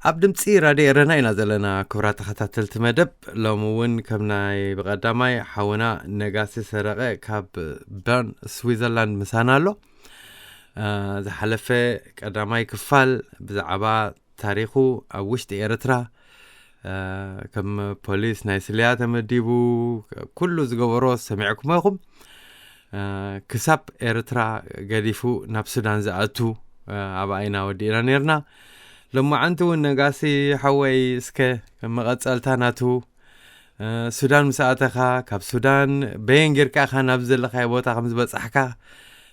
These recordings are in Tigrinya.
ኣብ ድምፂ ራድዮ ኤረና ኢና ዘለና። ክብራት ተኸታተልቲ መደብ፣ ሎሚ እውን ከም ናይ ብቐዳማይ ሓውና ነጋሲ ሰረቐ ካብ በርን ስዊዘርላንድ ምሳና ኣሎ። ዝሓለፈ ቀዳማይ ክፋል ብዛዕባ ታሪኹ ኣብ ውሽጢ ኤርትራ ከም ፖሊስ ናይ ስለያ ተመዲቡ ኩሉ ዝገበሮ ሰሚዕኩሞ ኢኹም። ክሳብ ኤርትራ ገዲፉ ናብ ሱዳን ዝኣቱ ኣብኣ ኢና ወዲእና ነርና። ሎማዓንቲ እውን ነጋሲ ሓወይ፣ እስከ መቐጸልታ ናቱ፣ ሱዳን ምስ ኣተኻ፣ ካብ ሱዳን በየን ጌርካ ኢኻ ናብ ዘለኻዮ ቦታ ከም ዝበጻሕካ፣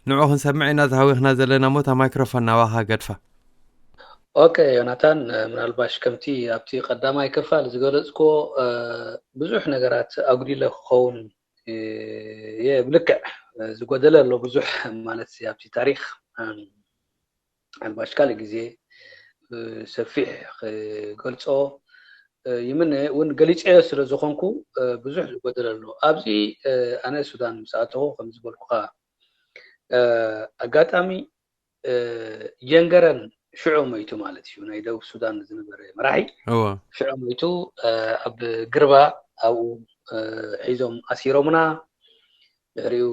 ንዑ ክንሰምዕ ኢና ተሃዊኽና ዘለና። ሞታ ማይክሮፎን ናባኻ ገድፋ። ኦኬ ዮናታን፣ ምናልባሽ ከምቲ ኣብቲ ቀዳማይ ክፋል ዝገለጽክዎ ብዙሕ ነገራት ኣጉዲለ ክኸውን እየ። ብልክዕ ዝጎደለ ኣሎ ብዙሕ፣ ማለት ኣብቲ ታሪኽ። ምናልባሽ ካልእ ግዜ ብሰፊሕ ክገልጾ ይምነ፣ እውን ገሊጸዮ ስለ ዝኾንኩ ብዙሕ ዝጎደለ ኣሎ። ኣብዚ ኣነ ሱዳን ምስ ኣተኹ ከም ዝበልኩኻ ኣጋጣሚ ጀንገረን ሽዑ ሞይቱ ማለት እዩ። ናይ ደቡብ ሱዳን ዝነበረ መራሒ እወ። ሽዑ ሞይቱ፣ ኣብ ግርባ ኣብኡ ሒዞም ኣሲሮምና። ድሕሪኡ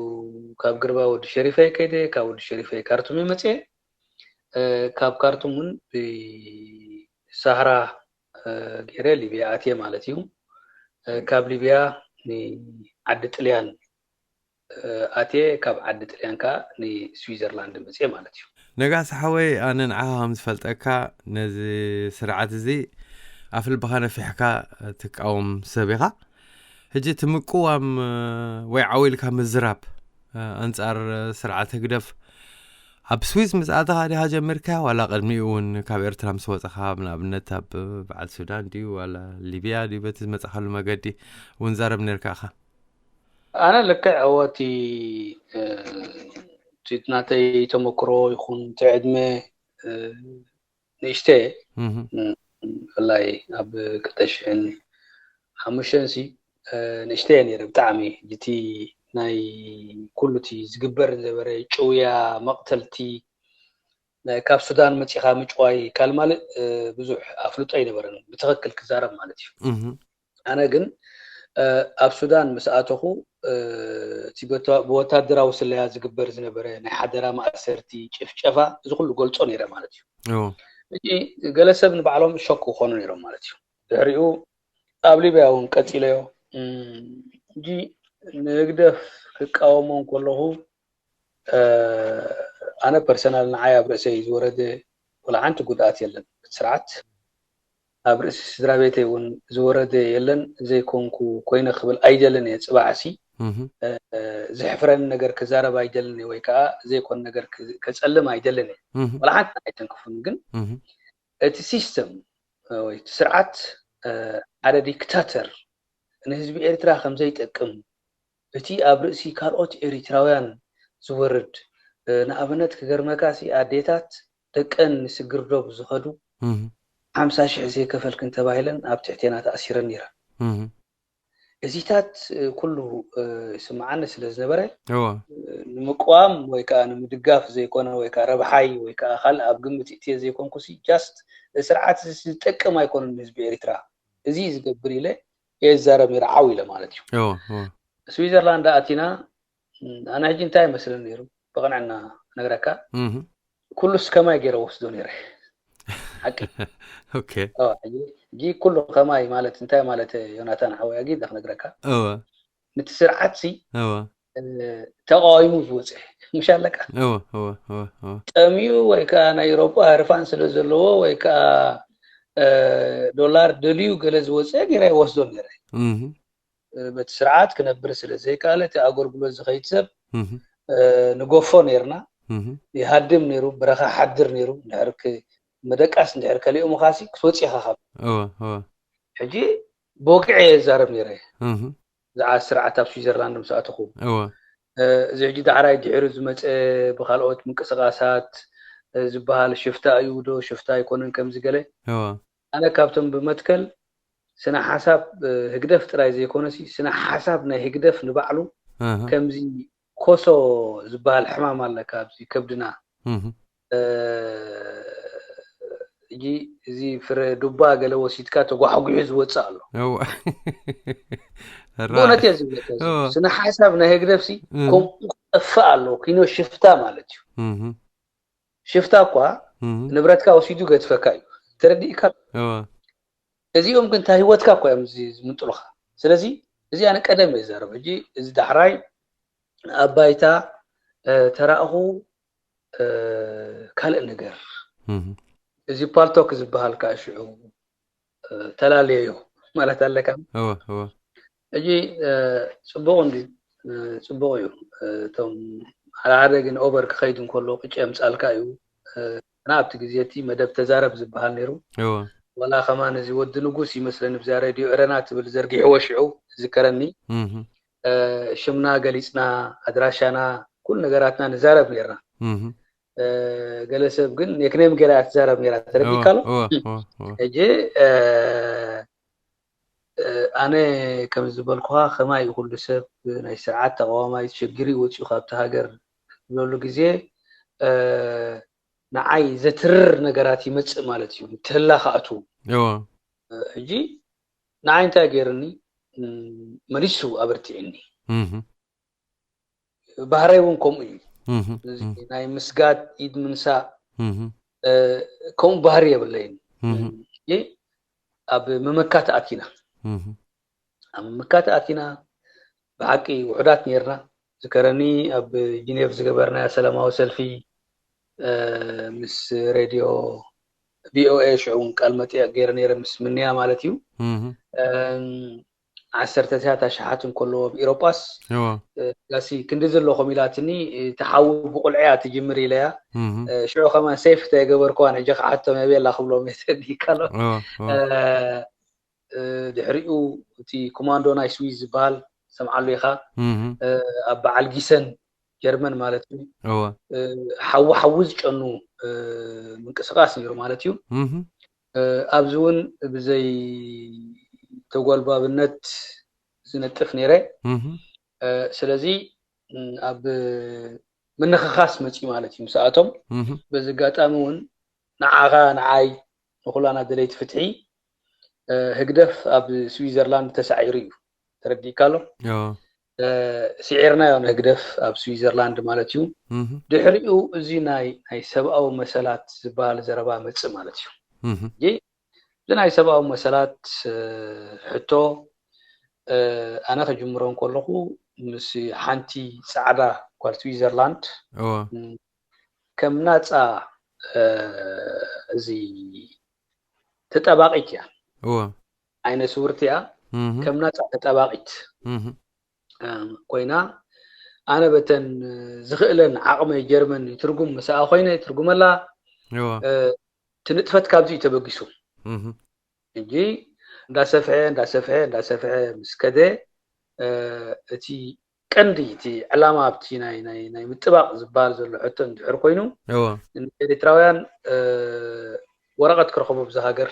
ካብ ግርባ ወዲ ሸሪፈይ ከይደ፣ ካብ ወዲ ሸሪፈይ ካርቱም መፅየ። ካብ ካርቱም እውን ብሳህራ ገይረ ሊብያ ኣትየ ማለት እዩ። ካብ ሊብያ ንዓዲ ጥልያን ኣትየ፣ ካብ ዓዲ ጥልያን ከዓ ንስዊዘርላንድ መፅየ ማለት እዩ። ነጋሲ ሓወይ፣ ኣነ ንዓኻ ከም ዝፈልጠካ ነዚ ስርዓት እዚ ኣፍልብኻ ነፊሕካ ትቃወም ሰብ ኢኻ። ሕጂ እቲ ምቅዋም ወይ ዓው ኢልካ ምዝራብ ኣንጻር ስርዓት ህግደፍ ኣብ ስዊዝ ምስ ኣተኻ ዲኻ ጀሚርካ፣ ዋላ ቅድሚኡ እውን ካብ ኤርትራ ምስ ወጸኻ፣ ንኣብነት ኣብ በዓል ሱዳን ድዩ ዋላ ሊብያ ድዩ በቲ ዝመጻኻሉ መገዲ እውን ዛረብ ነርካ ኢኻ? ኣነ ልክዕ እወ እቲ እቲ ናተይ ተመክሮ ይኹን እቲ ዕድመ ንእሽተ እየ። ብፍላይ ኣብ ክልተ ሽሕን ሓሙሽተን ሲ ንእሽተ እየ ነይረ ብጣዕሚ። እቲ ናይ ኩሉ እቲ ዝግበር ዝነበረ ጭውያ፣ መቕተልቲ፣ ካብ ሱዳን መፂኻ ምጭዋይ ካልማልእ ብዙሕ ኣፍልጦ ኣይነበረን ብትኽክል ክዛረብ ማለት እዩ። ኣነ ግን ኣብ ሱዳን ምስ ኣተኹ እቲ ብወታደራዊ ስለያ ዝግበር ዝነበረ ናይ ሓደራ ማእሰርቲ፣ ጭፍጨፋ፣ እዚ ኩሉ ገልጾ ነይረ ማለት እዩ። ሕጂ ገለ ሰብ ንባዕሎም ሸክ ክኾኑ ነይሮም ማለት እዩ። ድሕሪኡ ኣብ ሊብያ እውን ቀጺለዮ። ሕጂ ንህግደፍ ክቃወሞ እንከለኹ ኣነ ፐርሰናል ንዓይ ኣብ ርእሰይ ዝወረደ ወላ ሓንቲ ጉድኣት የለን። እቲ ስርዓት ኣብ ርእሲ ስድራ ቤተይ እውን ዝወረደ የለን። ዘይኮንኩ ኮይነ ክብል ኣይደልን እየ። ጽባሕ ሲ ዘሕፍረኒ ነገር ክዛረብ ኣይደልን እየ፣ ወይ ከዓ ዘይኮን ነገር ከጸልም ኣይደልን እየ። ወላ ሓንቲ ኣይተንክፉን። ግን እቲ ሲስተም ወይ እቲ ስርዓት ሓደ ዲክታተር ንህዝቢ ኤርትራ ከም ዘይጠቅም፣ እቲ ኣብ ርእሲ ካልኦት ኤሪትራውያን ዝወርድ፣ ንኣብነት ክገርመካ ሲ ኣዴታት ደቀን ንስግር ዶብ ዝኸዱ ሓምሳ ሽሕ ዘይከፈልክን ተባሂለን ኣብ ትሕቴና ተኣሲረን ነይረን። እዚታት ኩሉ ይስምዓኒ ስለ ዝነበረ፣ ንምቅዋም ወይ ከዓ ንምድጋፍ ዘይኮነ ወይ ከዓ ረብሓይ ወይ ከዓ ካልእ ኣብ ግምት እትየ ዘይኮንኩ ሲ just ስርዓት ዝጠቅም ኣይኮነን ንህዝቢ ኤሪትራ። እዚ ዝገብር ኢለ እየ ዝዛረብ ነይረ፣ ዓው ኢለ ማለት እዩ። ስዊዘርላንድ ኣቲና ኣነ ሕጂ እንታይ ይመስለኒ ነይሩ ብቕንዕና ነግረካ፣ ኩሉስ ከማይ ገይረ ወስዶ ነይረ። ሓቂ። ሕጂ ኩሉ ከማይ ማለት እንታይ ማለት ዮናታን ሓወይ ኣጊ ክነግረካ፣ ነቲ ስርዓት ሲ ተቃዋይሙ ዝወፀ ምሽ ኣለካ፣ ጠምዩ ወይ ከዓ ናይ ኤሮጳ ህርፋን ስለ ዘለዎ ወይ ከዓ ዶላር ደልዩ ገለ ዝወፀ ገይረ ይወስዶ ነይረ። በቲ ስርዓት ክነብር ስለ ዘይከኣለ እቲ ኣገልግሎት ዝኸይድ ሰብ ንገፎ ነይርና። ይሃድም ነይሩ፣ በረኻ ሓድር ነይሩ። እንድሕር መደቃስ እንድሕር ከሊኡ ምኻሲ ክትወፂ ኢኻ ካብ ሕጂ ብወግዒ እየ ዝዛረብ ነይረ። ዝዓ ስርዓት ኣብ ስዊዘርላንድ ምስ ኣተኹ፣ እዚ ሕጂ ዳዕራይ ድሕሪ ዝመፀ ብካልኦት ምንቅስቃሳት ዝበሃል ሽፍታ እዩ ዶ ሽፍታ ኣይኮነን ከምዚ ገለ፣ ኣነ ካብቶም ብመትከል ስነ ሓሳብ ህግደፍ ጥራይ ዘይኮነሲ ስነ ሓሳብ ናይ ህግደፍ ንባዕሉ ከምዚ ኮሶ ዝበሃል ሕማም ኣለካ ኣብዚ ከብድና ሕጂ እዚ ፍረ ዱባ ገለ ወሲድካ ተጓሕጒሑ ዝወፅእ ኣሎ። እወ። ብእውነት እየ ዝብለካ፣ እዚ እወ። ስነ ሓሳብ ናይ ህግደፍሲ እም። ከምኡ ክጠፍእ ኣለዎ። ኪኖ ሽፍታ ማለት እዩ። እህ፣ ሽፍታ እኳ እህ። ንብረትካ ወሲዱ ገድፈካ እዩ። ተረዲእካ? እወ። እዚኦም ግን እንታ ህይወትካ እኳ እዮም እዚ ዝምንጥሉኻ። ስለዚ እዚ ኣነ ቀደም እየ ዝዛረብ። ሕጂ እዚ ዳሕራይ ኣብ ባይታ እ፣ ተራእኹ እ፣ ካልእ ነገር እህ። እዚ ፓልቶክ ዝበሃል ከዓ ሽዑ እ፣ ተላለየዮ ማለት ኣለካ። እወ፣ እወ። ሕጂ እ፣ ፅቡቕ እንዲ እ፣ ፅቡቕ እዩ። እ፣ እቶም ሓደ ሓደ ግን ኦቨር ክኸይድ እንከሎ ቅጭ የምፃልካ እዩ። እ፣ እና ኣብቲ ግዜ እቲ መደብ ተዛረብ ዝበሃል ነይሩ። እወ። ወላ ከማን እዚ ወዲ ንጉስ ይመስለኒ ብዛ ሬድዮ ኤረና ትብል ዘርጊሕዎ ሽዑ ዝከረኒ። እህ፣ እ፣ ሽምና ገሊፅና፣ ኣድራሻና፣ ኩሉ ነገራትና ንዛረብ ነርና። እህ። እ፣ ገለ ሰብ ግን ኔክኔም ገይራ እያ ትዛረብ ነራ፣ ተረዲእካ ኣሎ። እወ፣ እወ፣ እወ። ሕጂ እ፣ እ፣ ኣነ ከም ዝበልኩኻ ከማይ እዩ ኩሉ ሰብ፣ ናይ ስርዓት ተቃዋማይ ተሸጊሩ እዩ ወፂኡ ካብቲ ሃገር ዝበሉ ግዜ እ፣ ንዓይ ዘትርር ነገራት ይመፅእ ማለት እዩ። ትህላ ከኣቱ እወ። እ፣ ሕጂ ንዓይ እንታይ ገይርኒ እ፣ መሊሱ ኣበርቲዕኒ። እህ፣ ባህረይ እውን ከምኡ እዩ። እህ፣ እዚ እህ፣ ናይ ምስጋድ፣ ኢድ ምንሳእ እህ። እ፣ ከምኡ ባህሪ የብለይን። እህ። እ፣ ኣብ ምምካት ኣቲና እህ። ኣብ ምምካት ኣቲና ብሓቂ ውሑዳት ነርና። ዝከረኒ ኣብ ጂኔቭ ዝገበርናዮ ሰላማዊ ሰልፊ እ፣ ምስ ሬድዮ ቪኦኤ ሽዑ እውን ቃል መጠየቅ ገይረ ነይረ ምስ ምንያ ማለት እዩ። እህ። እም፣ ዓሰርተታት ኣሽሓት እንከሎ ኣብ ኢሮጳስ እወ። እ፣ ጋሲ ክንዲ ዘለኹም ኢላትኒ እ፣ ተሓዊ ብቁልዕያ ትጅምር ኢለያ። እህ። እ፣ ሽዑ ከማን ሴፍ ተገበርክዋን ሕጂ ክሓቶም የቤላ ክብሎም እየ ተዲካሎ እወ፣ እወ። እ፣ ድሕሪኡ እቲ ኮማንዶ ናይ ስዊዝ ዝበሃል ሰምዓሉ ኢኻ። እህ። ኣብ በዓል ጊሰን ጀርመን ማለት እዩ። እወ። ሓዊ ሓዊ ዝጨኑ ምንቅስቃስ ነይሩ ማለት እዩ። ኣብዚ እውን ብዘይ ተጓልባብነት ዝነጥፍ ነይረ። ስለዚ ኣብ ምንኽኻስ መፅዩ ማለት እዩ ምስኣቶም። በዚ ኣጋጣሚ እውን ንዓኻ ንዓይ ንኩላና ደለይቲ ፍትሒ ህግደፍ ኣብ ስዊዘርላንድ ተሳዒሩ እዩ። ተረዲእካ ኣሎ? ስዒርናዮ ንህግደፍ ኣብ ስዊዘርላንድ ማለት እዩ። ድሕሪኡ እዚ ናይ ናይ ሰብኣዊ መሰላት ዝበሃል ዘረባ መፅእ ማለት እዩ። እዚ ናይ ሰብኣዊ መሰላት ሕቶ ኣነ ክጅምሮ እንከለኹ ምስ ሓንቲ ፃዕዳ ጓል ስዊዘርላንድ ከም ናፃ እዚ ተጣባቂት እያ። ዓይነ ስውርቲ እያ። ከም ናፃ ተጣባቂት ኮይና ኣነ በተን ዝኽእለን ዓቕመይ ጀርመን ይትርጉም ምስኣ ኮይነ ይትርጉመላ። ትንጥፈት ካብዚ እዩ ተበጊሱ። ሕጂ እንዳሰፍሐ እንዳሰፍሐ እንዳሰፍሐ ምስ ከደ እቲ ቀንዲ እቲ ዕላማ ኣብቲ ናይ ናይ ናይ ምጥባቕ ዝበሃል ዘሎ ሕቶ እንድሕር ኮይኑ ንኤሪትራውያን ወረቐት ክረኽቡ ኣብዚ ሃገር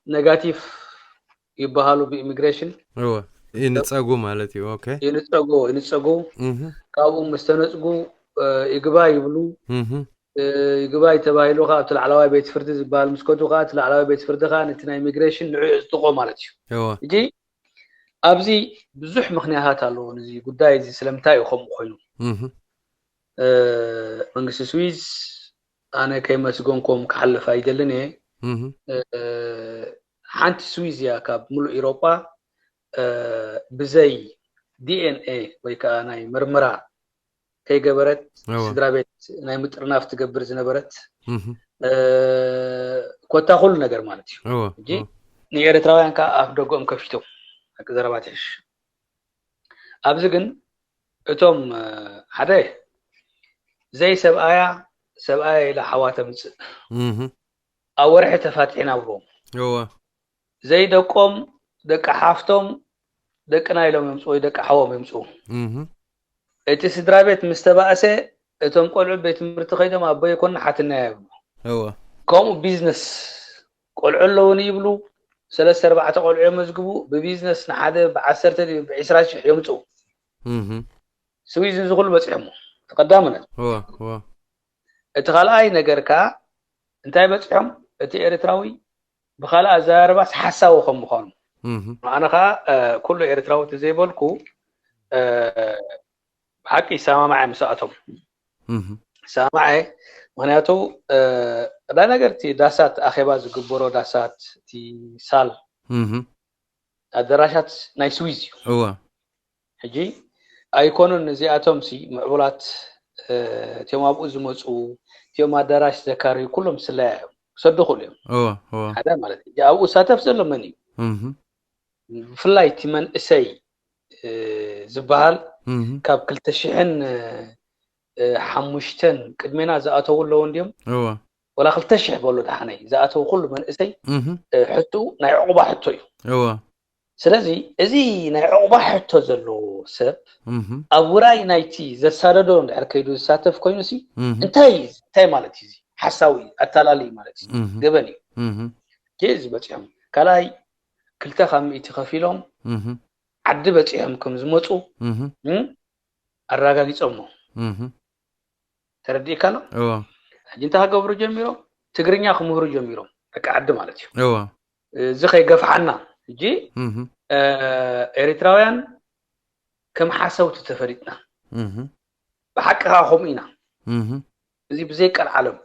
ነጋቲቭ ይበሃሉ ብኢሚግሬሽን ይንፀጉ ማለት እዩ። ኦኬ ይንፀጉ ይንፀጉ ካብኡ ምስ ተነፅጉ ይግባይ ይብሉ። ይግባይ ተባሂሉ ከዓ ኣብቲ ላዕለዋይ ቤት ፍርዲ ዝበሃል ምስ ከዱ ከዓ እቲ ላዕለዋይ ቤት ፍርዲ ከዓ ነቲ ናይ ኢሚግሬሽን ንዑ የፅድቆ ማለት እዩ። ሕጂ ኣብዚ ብዙሕ ምክንያታት ኣለዎ ነዚ ጉዳይ እዚ ስለምንታይ እዩ ከምኡ ኮይኑ። መንግስቲ ስዊዝ ኣነ ከይመስገንኩም ክሓልፍ ኣይደልን እየ። ሓንቲ ስዊዝ እያ ካብ ሙሉእ ኢሮጳ ብዘይ ዲኤንኤ ወይ ከዓ ናይ ምርምራ ከይገበረት ስድራ ቤት ናይ ምጥርናፍ ትገብር ዝነበረት ኮታ ኩሉ ነገር ማለት እዩ። ሕጂ ንኤርትራውያን ከዓ ኣፍ ደገኦም ከፊቶም ሓቂ ዘረባ ትሕሽ። ኣብዚ ግን እቶም ሓደ ዘይ ሰብኣያ ሰብኣያ ኢላ ሓዋ ተምፅእ ኣብ ወርሒ ተፋትሒና ብሎም ዘይደቆም ደቂ ሓፍቶም ደቅና ኢሎም የምፅኡ ወይ ደቂ ሓዎም የምፅኡ። እቲ ስድራ ቤት ምስ ተባእሰ እቶም ቆልዑ ቤት ትምህርቲ ከይዶም ኣቦ ይኮን ሓትና ይብሉ። ከምኡ ቢዝነስ ቆልዑ ኣለውኒ ይብሉ። ሰለስተ ኣርባዕተ ቆልዑ የመዝግቡ። ብቢዝነስ ንሓደ ብዓሰርተ ድዩ ብዕስራ ሽሕ የምፅኡ። ስዊዝ እዚ ኩሉ በፂሖሞ እቲ ቀዳምነት። እቲ ካልኣይ ነገር ከዓ እንታይ በፂሖም? እቲ ኤርትራዊ ብኻልእ ኣዘራርባስ ሓሳዊ ከም ምዃኑ። ኣነ ከዓ ኩሉ ኤርትራዊ እቲ ዘይበልኩ ብሓቂ ይሰማማዐ ምስኣቶም። ይሰማማዐ። ምክንያቱ ቀዳይ ነገር እቲ ዳሳት፣ ኣኼባ ዝግበሮ ዳሳት፣ እቲ ሳል፣ ኣደራሻት ናይ ስዊዝ እዩ። እወ። ሕጂ ኣይኮኑን እዚኣቶም ሲ ምዕቡላት፣ እቲኦም ኣብኡ ዝመፁ፣ እቲኦም ኣዳራሽ ዘካርዩ ኩሎም ስለያ እዮም። ክሰዱ ክእሉ እዮም። እወ፣ እወ። ሓደ ማለት እዩ። ኣብኡ ዝሳተፍ ዘሎ መን እዩ? ብፍላይ እቲ መንእሰይ ዝበሃል፣ ካብ ክልተ ሽሕን ሓሙሽተን ቅድሜና ዝኣተዉ ኣለዉ እንድዮም። እወ። ወላ ክልተ ሽሕ በሉ ደሓነይ ዝኣተዉ ኩሉ መንእሰይ፣ ሕቱ ናይ ዕቑባ ሕቶ እዩ። እወ። ስለዚ እዚ ናይ ዕቑባ ሕቶ ዘለዎ ሰብ ኣብ ውራይ ናይቲ ዘሳደዶ እንድሕር ከይዱ ዝሳተፍ ኮይኑ ሲ እንታይ እንታይ ማለት እዩ? እዚ ሓሳዊ ኣታላሊ ማለት እዩ። ገበን እዩ። ኬዚ በፂሖም ካልኣይ ክልተ ካብ ሚእቲ ከፊሎም ዓዲ በፂሖም ከም ዝመፁ ኣረጋጊፆሞ። ተረዲእካ ኣሎ? ሕጂ እንታይ ክገብሩ ጀሚሮም? ትግርኛ ክምህሩ ጀሚሮም፣ ደቂ ዓዲ ማለት እዩ። እዚ ከይገፍሓና ሕጂ ኤሪትራውያን ከም ሓሰውቲ ተፈሊጥና። ብሓቂ ከዓ ከምኡ ኢና። እዚ ብዘይ ቀልዓለም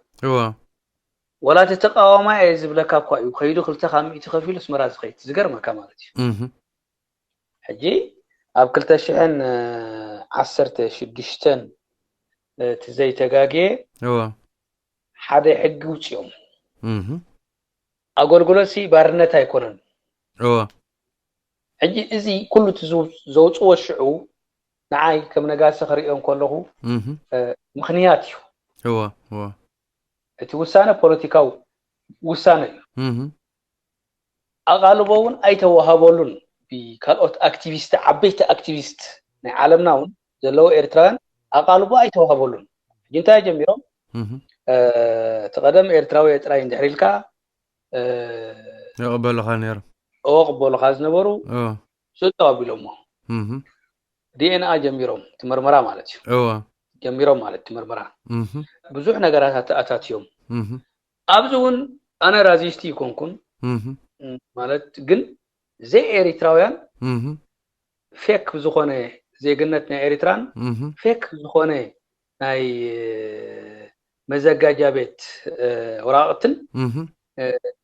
ወላ እቲ ተቃዋማይ እየ ዝብለካ እኳ እዩ ከይዱ ክልተ ካብ ሚእቲ ከፊሉ ኣስመራ ዝኸይድ፣ ዝገርመካ ማለት እዩ። ሕጂ ኣብ ክልተ ሽሕን ዓሰርተ ሽዱሽተን እቲ ዘይተጋግየ ሓደ ሕጊ ውፅኦም። ኣገልግሎት ሲ ባርነት ኣይኮነን። ሕጂ እዚ ኩሉ እቲ ዘውፅዎ ሽዑ ንዓይ ከም ነጋሲ ክሪኦ ከለኹ ምኽንያት እዩ። እቲ ውሳነ ፖለቲካዊ ውሳነ እዩ። ኣቓልቦ እውን ኣይተዋሃበሉን። ብካልኦት ኣክቲቪስት፣ ዓበይቲ ኣክቲቪስት ናይ ዓለምና እውን ዘለዉ ኤርትራውያን ኣቓልቦ ኣይተዋሃበሉን። ሕጂ እንታይ ጀሚሮም? እቲ ቀደም ኤርትራዊ ጥራይ እንድሕር ኢልካ ይቕበሉኻ ነይሮም። እወ ቅበሉኻ ዝነበሩ ስጠው ኣቢሎሞ። ዲኤንኣ ጀሚሮም እቲ ምርመራ ማለት እዩ። ጀሚሮም ማለት እቲ ምርመራ ብዙሕ ነገራት ኣተኣታትዮም። ኣብዚ እውን ኣነ ራዚስቲ ይኮንኩን ማለት ግን ዘይ ኤሪትራውያን ፌክ ዝኾነ ዜግነት ናይ ኤሪትራን ፌክ ዝኾነ ናይ መዘጋጃ ቤት ወረቃቅትን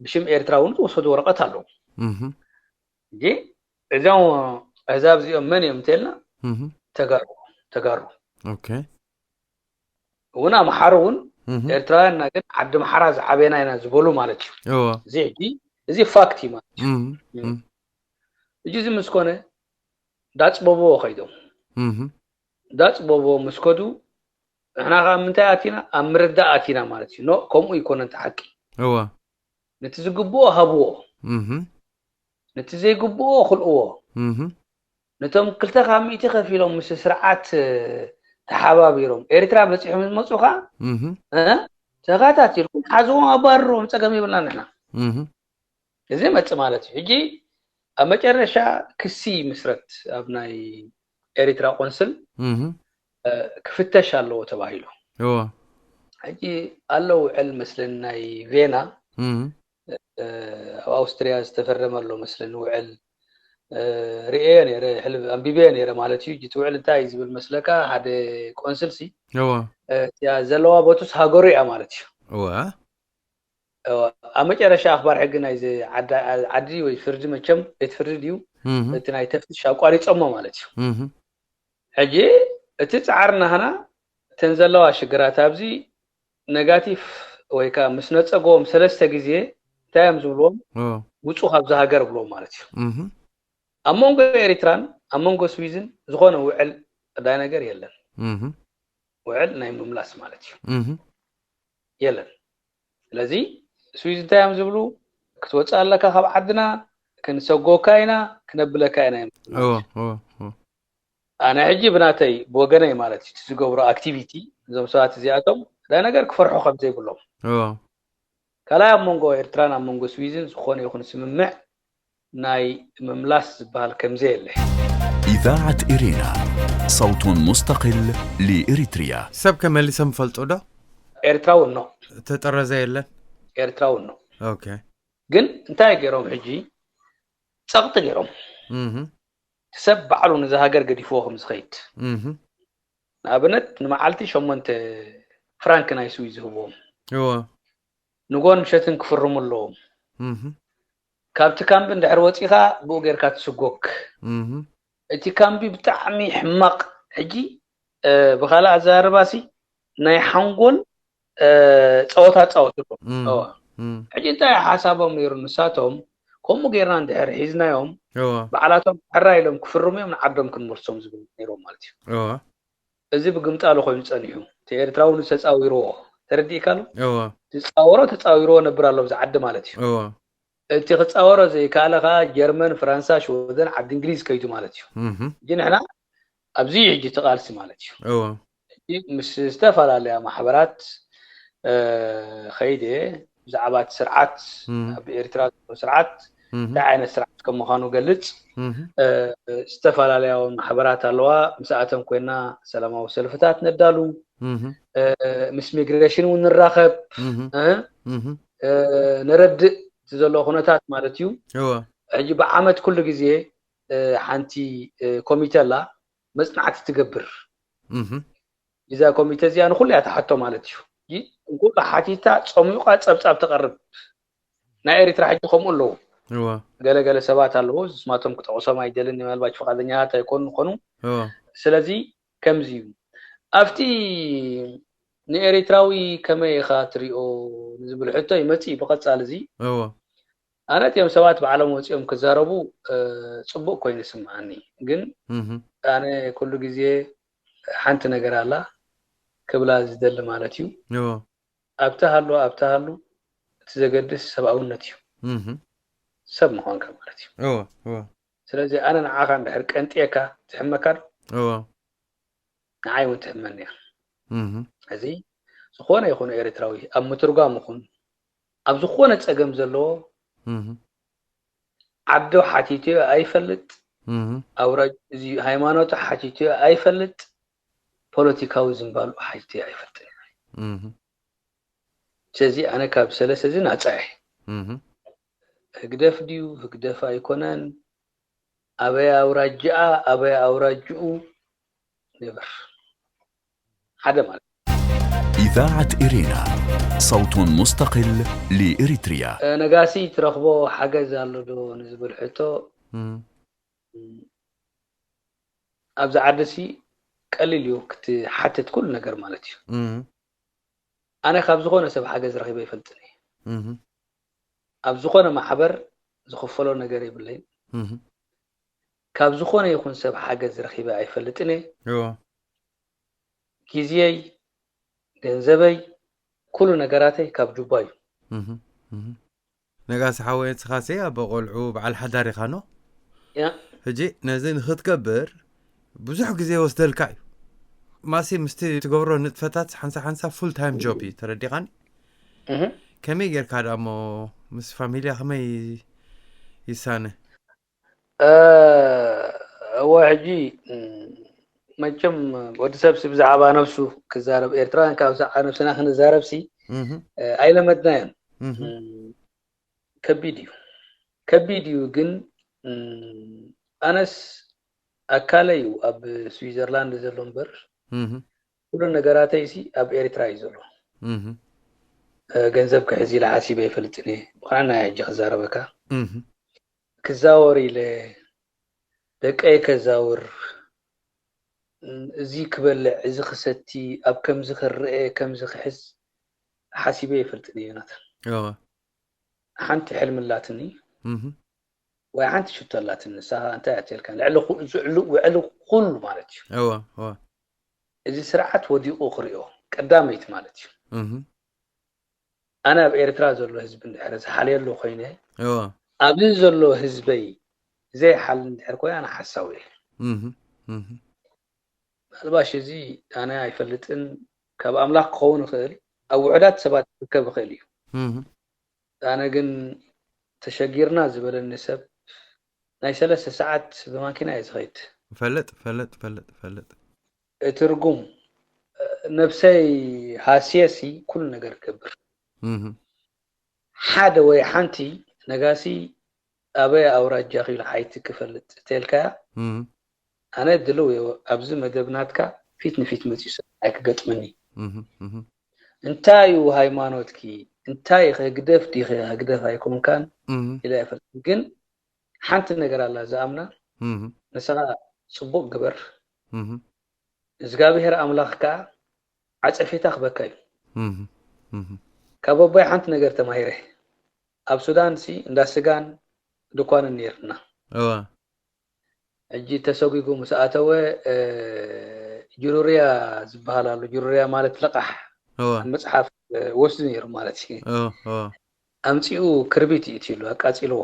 ብሽም ኤርትራ እውን ዝወሰዱ ወረቀት ኣለዉ። እንጂ እዞም ኣህዛብ እዚኦም መን እዮም እንተልና ተጋሩ ተጋሩ እውን ኣምሓሩ እውን ኤርትራውያንና ግን ዓዲ ምሓራ ዝዓበና ኢና ዝበሉ ማለት እዩ። እዚ ሕጂ እዚ ፋክት እዩ ማለት እዩ። ሕጂ እዚ ምስ ኮነ ዳጽበብዎ ከይዶም ዳጽበብዎ ምስ ከዱ ንሕና ከዓ ምንታይ ኣቲና ኣብ ምርዳእ ኣቲና ማለት እዩ። ኖ ከምኡ ይኮነ እንተ ሓቂ እወ ነቲ ዝግብኦ ሃብዎ ነቲ ዘይግብኦ ክልእዎ ነቶም ክልተ ካብ ሚእቲ ከፊሎም ምስ ስርዓት ተሓባቢሮም ኤርትራ በፂሖም ዝመፁ ከዓ ተኸታቲልኩም ሓዝዎም ኣባርርዎም ፀገም የብልና ንሕና። እዚ መፅ ማለት እዩ። ሕጂ ኣብ መጨረሻ ክሲ ምስረት ኣብ ናይ ኤሪትራ ቆንስል ክፍተሽ ኣለዎ ተባሂሉ። ሕጂ ኣሎ ውዕል መስለኒ ናይ ቬና ኣብ ኣውስትርያ ዝተፈረመ ኣሎ መስለኒ ውዕል ርእየ ነረ ሕልፍ ኣንቢበየ ነረ ማለት እዩ። እቲ ውዕል እንታይ እዩ ዝብል መስለካ? ሓደ ቆንስል ሲ እዋ እያ ዘለዋ ቦቱስ ሃገሩ እያ ማለት እዩ። እዋ ኣብ መጨረሻ ኣኽባር ሕጊ ናይዚ ዓዲ ወይ ፍርዲ መቸም ቤት ፍርዲ ድዩ እቲ ናይ ተፍትሽ ኣቋሪጾሞ ማለት እዩ። ሕጂ እቲ ጻዕሪ ናህና እተን ዘለዋ ሽግራት ኣብዚ ነጋቲቭ ወይ ከዓ ምስ ነጸጎም ሰለስተ ግዜ እንታይ እዮም ዝብልዎም? ውጹ ካብዚ ሃገር ብልዎም ማለት እዩ። ኣብ መንጎ ኤሪትራን ኣብ መንጎ ስዊዝን ዝኾነ ውዕል ቀዳይ ነገር የለን። ውዕል ናይ ምምላስ ማለት እዩ። የለን። ስለዚ ስዊዝ እንታይ እዮም ዝብሉ? ክትወፅእ ኣለካ ካብ ዓድና፣ ክንሰጎካ ኢና፣ ክነብለካ ኢና እዮም ዝብሉ። ኣነ ሕጂ ብናተይ ብወገነይ ማለት እዩ እቲ ዝገብሮ ኣክቲቪቲ እዞም ሰባት እዚኣቶም ዳ ነገር ክፈርሑ ከም ዘይብሎም ካልኣይ ኣብ መንጎ ኤርትራን ኣብ መንጎ ስዊዝን ዝኾነ ይኹን ስምምዕ ናይ ምምላስ ዝበሃል ከምዘየለ። إذاعة إرينا، صوت مستقل لإريتريا. ሰብ ከመሊሶም ፈልጡ ዶ? ኤርትራዊ ኖ። ተጠረዘ የለን። ኤርትራዊ ኖ። ኦኬ። ግን እንታይ ገይሮም ሕጂ? ጸቕጢ ገይሮም። ሰብ ባዕሉ ነዚ ሃገር ገዲፍዎ ከም ዝኸይድ። ንኣብነት ንመዓልቲ ሸሞንተ ፍራንክ ናይ ስዊዝ ዝህብዎም፣ ንጎን ምሸትን ክፍርሙ ኣለዎም። ካብቲ ካምቢ እንድሕር ወፂኻ ብኡ ጌርካ ትስጎግ። እቲ ካምቢ ብጣዕሚ ሕማቕ። ሕጂ ብካልእ ኣዘራርባሲ ናይ ሓንጎል ጸወታ ጻወትሉ። ሕጂ እንታይ ሓሳቦም ነይሩ ንሳቶም? ከምኡ ጌርና እንድሕር ሒዝናዮም፣ ባዕላቶም ሕራ ኢሎም ክፍርሙ እዮም፣ ንዓዶም ክንመልሶም ዝብል ነይሮም ማለት እዩ። እዚ ብግምጣሉ ኮይኑ ጸኒሑ፣ እቲ ኤርትራዊ ንሱ ተጻዊርዎ። ተረዲእካ ኣሎ? ዝጻወሮ ተጻዊርዎ ነብር ኣሎ ኣብዚ ዓዲ ማለት እዩ። እቲ ክጻወሮ ዘይከኣለ ከኣ ጀርመን፣ ፍራንሳ፣ ሽወደን፣ ዓዲ እንግሊዝ ከይዱ ማለት እዩ። ሕጂ ንሕና ኣብዚ ሕጂ እቲ ቃልሲ ማለት እዩ። ምስ ዝተፈላለያ ማሕበራት ከይደ ብዛዕባ እቲ ስርዓት፣ ኣብ ኤርትራ ዘሎ ስርዓት እንታይ ዓይነት ስርዓት ከም ምዃኑ ገልጽ። ዝተፈላለያ እውን ማሕበራት ኣለዋ። ምስኣተን ኮይና ሰላማዊ ሰልፍታት ነዳሉ፣ ምስ ሚግሬሽን እውን ንራኸብ፣ ነረድእ እቲ ዘሎ ኩነታት ማለት እዩ። ሕጂ ብዓመት ኩሉ ግዜ ሓንቲ ኮሚተ ኣላ፣ መጽናዕቲ ትገብር። እዛ ኮሚተ እዚኣ ንኹሉ እያ ትሓቶ ማለት እዩ። እንኩሉ ሓቲታ ጸሚቋ ጸብጻብ ተቐርብ። ናይ ኤርትራ ሕጂ ከምኡ ኣለዉ። ገለገለ ሰባት ኣለዉ፣ ስማቶም ክጠቕሶም ኣይደልን፣ ምናልባት ፍቓደኛታት ኣይኮኑ ይኾኑ። ስለዚ ከምዚ እዩ። ኣብቲ ንኤርትራዊ ከመይ ኢኻ ትሪኦ ንዝብል ሕቶ ይመጽእ እዩ ብቐጻሊ። እዚ ኣነ እቲኦም ሰባት ባዕሎም ወጺኦም ክዛረቡ ጽቡቕ ኮይኑ ይስምዓኒ። ግን ኣነ ኩሉ ግዜ ሓንቲ ነገር ኣላ ክብላ ዝደሊ ማለት እዩ። ኣብታ ሃሉ ኣብታ ሃሉ እቲ ዘገድስ ሰብኣውነት እዩ። ሰብ ምዃንካ ማለት እዩ። ስለዚ ኣነ ንዓኻ እንድሕር ቀንጥየካ ትሕመካ ዶ? ንዓይ እውን ትሕመኒ እያ። እዚ ዝኾነ ይኹን ኤርትራዊ ኣብ ምትርጓም ይኹን ኣብ ዝኾነ ጸገም ዘለዎ ዓዱ ሓቲትዮ ኣይፈልጥ፣ ኣውራጅ እዚ ሃይማኖቱ ሓቲትዮ ኣይፈልጥ፣ ፖለቲካዊ ዝንባሉ ሓቲትዮ ኣይፈልጥን። ስለዚ ኣነ ካብ ሰለስተ እዚ ናጻ እየ። ህግደፍ ድዩ ህግደፍ ኣይኮነን፣ ኣበይ ኣውራጅኣ ኣበይ ኣውራጅኡ ነበር ሓደ ማለት إذاعة إرينا، صوت مستقل لإريتريا. ነጋሲ ትረኽቦ ሓገዝ ኣሎ ዶ ንዝብል ሕቶ ኣብዚ ዓድሲ ቀሊል እዩ ክትሓትት ኩሉ ነገር ማለት እዩ። ኣነ ካብ ዝኾነ ሰብ ሓገዝ ረኺበ ይፈልጥን እየ። ኣብ ዝኾነ ማሕበር ዝኽፈሎ ነገር የብለይን። ካብ ዝኾነ ይኹን ሰብ ሓገዝ ረኺበ ኣይፈልጥን እየ። ግዜይ፣ ገንዘበይ፣ ኩሉ ነገራተይ ካብ ጁባ እዩ። ነጋሲ ሓወይ ንስኻሲ ኣቦ ቆልዑ በዓል ሓዳር ኢኻ ኖ? ሕጂ ነዚ ንኽትገብር ብዙሕ ግዜ ይወስደልካ እዩ። ማሲ ምስቲ ትገብሮ ንጥፈታት ሓንሳ ሓንሳ ፉል ታይም ጆብ እዩ ተረዲኻኒ። ከመይ ጌርካ ደኣ እሞ ምስ ፋሚልያ ከመይ ይሳነ? እወ ሕጂ መቸም ወዲ ሰብሲ ብዛዕባ ነብሱ ክዛረብ ኤርትራውያን ካብ ብዛዕባ ነብስና ክንዛረብሲ ኣይለመድናዮን። ከቢድ እዩ ከቢድ እዩ ግን ኣነስ ኣካለይ እዩ ኣብ ስዊዘርላንድ ዘሎ እምበር ኩሉ ነገራተይ ሲ ኣብ ኤርትራ እዩ ዘሎ። ገንዘብ ክሕዝ ኢለ ሓሲበ ይፈልጥን እየ። ብቕንዕና እየ ሕጂ ክዛረበካ። ክዛወር ኢለ ደቀይ ከዛውር፣ እዚ ክበልዕ፣ እዚ ክሰቲ፣ ኣብ ከምዚ ክረአ፣ ከምዚ ክሕዝ ሓሲበ ይፈልጥን እየ ዮናታን። ሓንቲ ሕልሚ ኣላትኒ ወይ ሓንቲ ሽቶ ኣላትኒ። ንሳ እንታይ ኣትልካ ልዕሊ ውዕሊ ኩሉ ማለት እዩ። እዚ ስርዓት ወዲቑ ክሪኦ ቀዳመይቲ ማለት እዩ። ኣነ ኣብ ኤርትራ ዘሎ ህዝቢ እንድሕር ዝሓልየሉ ኮይነ ኣብዚ ዘሎ ህዝበይ ዘይሓል እንድሕር ኮይነ ኣነ ሓሳዊ እየ። ምናልባሽ እዚ ኣነ ኣይፈልጥን ካብ ኣምላኽ ክኸውን ይኽእል ኣብ ውሑዳት ሰባት ክርከብ ይኽእል እዩ። ኣነ ግን ተሸጊርና ዝበለኒ ሰብ ናይ ሰለስተ ሰዓት ብማኪና እየ ዝኸይድ። ፈልጥ ፈልጥ ፈልጥ ፈልጥ። እቲ ርጉም ነብሰይ ሃስየሲ ኩሉ ነገር ገብር። ሓደ ወይ ሓንቲ ነጋሲ ኣበይ ኣውራጃ ኪሉ ሓይቲ ክፈልጥ ተልካያ፣ ኣነ ድልው እየ ኣብዚ መደብ ናትካ ፊት ንፊት መፂኡ ሰብ ኣይክገጥመኒ። እንታይ እዩ ሃይማኖትኪ? እንታይ ኢኸ ህግደፍ ዲኸ ህግደፍ ኣይኮንካን ኢለ ኣይፈልጥን። ግን ሓንቲ ነገር ኣላ ዝኣምና፣ ንስኻ ፅቡቕ ግበር፣ እግዚኣብሔር ኣምላኽ ከዓ ዓፀፌታ ክበካ እዩ። ካብ ኣቦይ ሓንቲ ነገር ተማሂረ። ኣብ ሱዳን ሲ እንዳ ስጋን ድኳንን ነይርና። ሕጂ ተሰጒጉ ምስ ኣተወ ጅሩርያ ዝበሃል ኣሎ። ጅሩርያ ማለት ልቓሕ መፅሓፍ ወስዱ ነይሩ ማለት እዩ። ኣምፂኡ ክርቢት ይእትዩሉ ኣቃፂልዎ።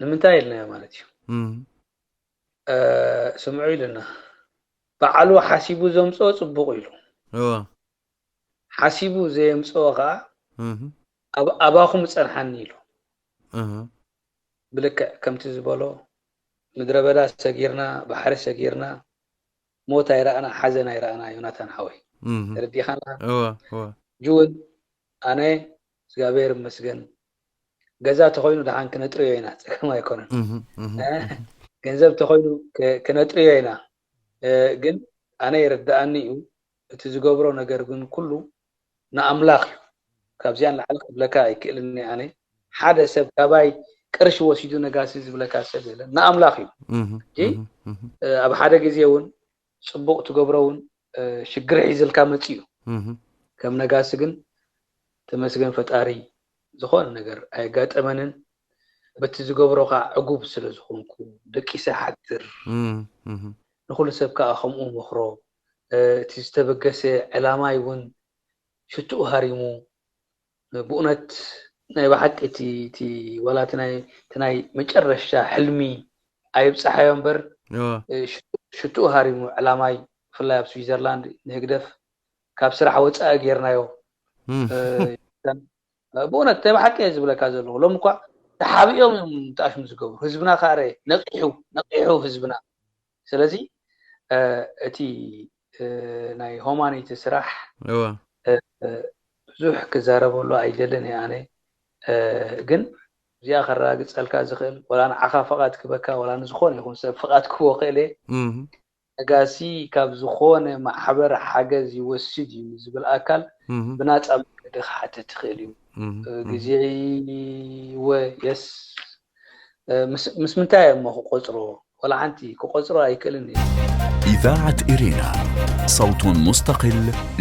ንምንታይ ኢልናዮ ማለት እዩ? ስምዑ ኢሉና፣ ባዕሉ ሓሲቡ ዘምፅኦ ፅቡቕ ኢሉ፣ ሓሲቡ ዘየምፅኦ ከዓ ኣባኹም ጸንሓኒ ኢሉ። ብልክዕ ከምቲ ዝበሎ ምድረ በዳ ሰጊርና፣ ባሕሪ ሰጊርና፣ ሞት ኣይረኣና፣ ሓዘን ኣይረኣና። ዮናታን ሓወይ፣ ተረዲኻና? ጅውን ኣነ እግዚኣብሔር ይመስገን፣ ገዛ ተኾይኑ ደሓን ክነጥርዮ ኢና፣ ጸገም ኣይኮነን። ገንዘብ ተኾይኑ ክነጥርዮ ኢና። ግን ኣነ ይርድኣኒ እዩ፣ እቲ ዝገብሮ ነገር ግን ኩሉ ንኣምላኽ እዩ። ካብዚኣ ንላዕሊ ክብለካ ኣይክእልን ኣነ። ሓደ ሰብ ካባይ ቅርሺ ወሲዱ ነጋሲ ዝብለካ ሰብ የለን፣ ንኣምላኽ እዩ። ኣብ ሓደ ግዜ እውን ፅቡቕ ትገብሮ እውን ሽግር ሒዝልካ መፅእ እዩ። ከም ነጋሲ ግን ተመስገን ፈጣሪ ዝኾነ ነገር ኣየጋጠመንን። በቲ ዝገብሮ ከዓ ዕጉብ ስለ ዝኾንኩ ደቂሰ ሓድር፣ ንኹሉ ሰብ ከዓ ከምኡ መኽሮ። እቲ ዝተበገሰ ዕላማይ እውን ሽትኡ ሃሪሙ። ብእውነት ናይ ብሓቂ እቲ ዋላ እቲ ናይ መጨረሻ ሕልሚ ኣይብፃሓዮ እምበር ሽትኡ ሃሪሙ ዕላማይ፣ ብፍላይ ኣብ ስዊዘርላንድ ንህግደፍ ካብ ስራሕ ወፃኢ ጌርናዮ። ብእውነት ናይ ብሓቂ እየ ዝብለካ ዘለኹ። ሎም እኳ ተሓቢኦም እዮም ተኣሽሙ ዝገብሩ። ህዝብና ከዓ ርአ፣ ነቂሑ ነቂሑ ህዝብና። ስለዚ እቲ ናይ ሆማኒቲ ስራሕ ብዙሕ ክዛረበሉ ኣይደልን እየ ኣነ። ግን እዚኣ ከረጋግፀልካ ዝኽእል፣ ወላ ንዓኻ ፍቓድ ክበካ፣ ወላ ንዝኾነ ይኹን ሰብ ፍቓድ ክቦ ክእል እየ። ነጋሲ ካብ ዝኾነ ማሕበር ሓገዝ ይወስድ እዩ ዝብል ኣካል ብናፃ መንገዲ ክሓትት ይኽእል እዩ። ግዜ ወ የስ ምስ ምንታይ እሞ ክቆፅሮ? ወላ ሓንቲ ክቆፅሮ ኣይክእልን እዩ። إذاعة إرينا، صوت مستقل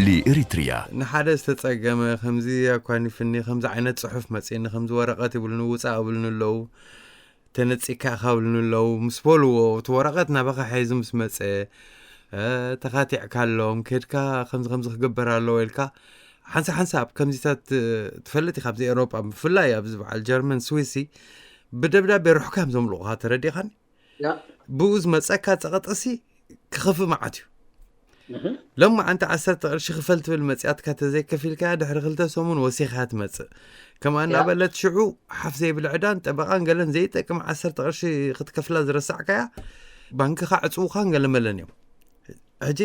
لإريتريا. ንሓደ ዝተጸገመ ከምዚ ኣኳኒፍኒ፣ ከምዚ ዓይነት ጽሑፍ መጺእኒ፣ ከምዚ ወረቐት ይብሉኒ፣ ውጻእ ይብሉኒ ኣለዉ፣ ተነጺካ ኢኻ ይብሉኒ ኣለዉ ምስ በልዎ፣ እቲ ወረቐት ናባኻ ሒዙ ምስ መጸ፣ ተኻቲዕካሎም፣ ከድካ ከምዚ ከምዚ ክግበር ኣለዎ ኢልካ፣ ሓንሳብ ሓንሳብ ከምዚታት ትፈልጥ ኢኻ፣ ኣብዚ ኤውሮጳ ብፍላይ ኣብዚ በዓል ጀርመን ስዊሲ ብደብዳቤ ርሑካ እዮም ዘምልቑኻ፣ ተረዲኻኒ? ብኡ ዝመፀካ ፀቐጠሲ ክኸፍእ መዓት እዩ። ሎም መዓንቲ ዓሰርተ ቅርሺ ክፈል ትብል መፅያትካ ተዘይከፊልካ ድሕሪ ክልተ ሰሙን ወሲኻ ትመፅእ። ከምኣ እናበለት ሽዑ ሓፍ ዘይብል ዕዳን ጠበቓን ገለን ዘይጠቅም ዓሰርተ ቅርሺ ክትከፍላ ዝረሳዕካያ ባንክኻ ዕፅውኻን ገለመለን እዮም። ሕጂ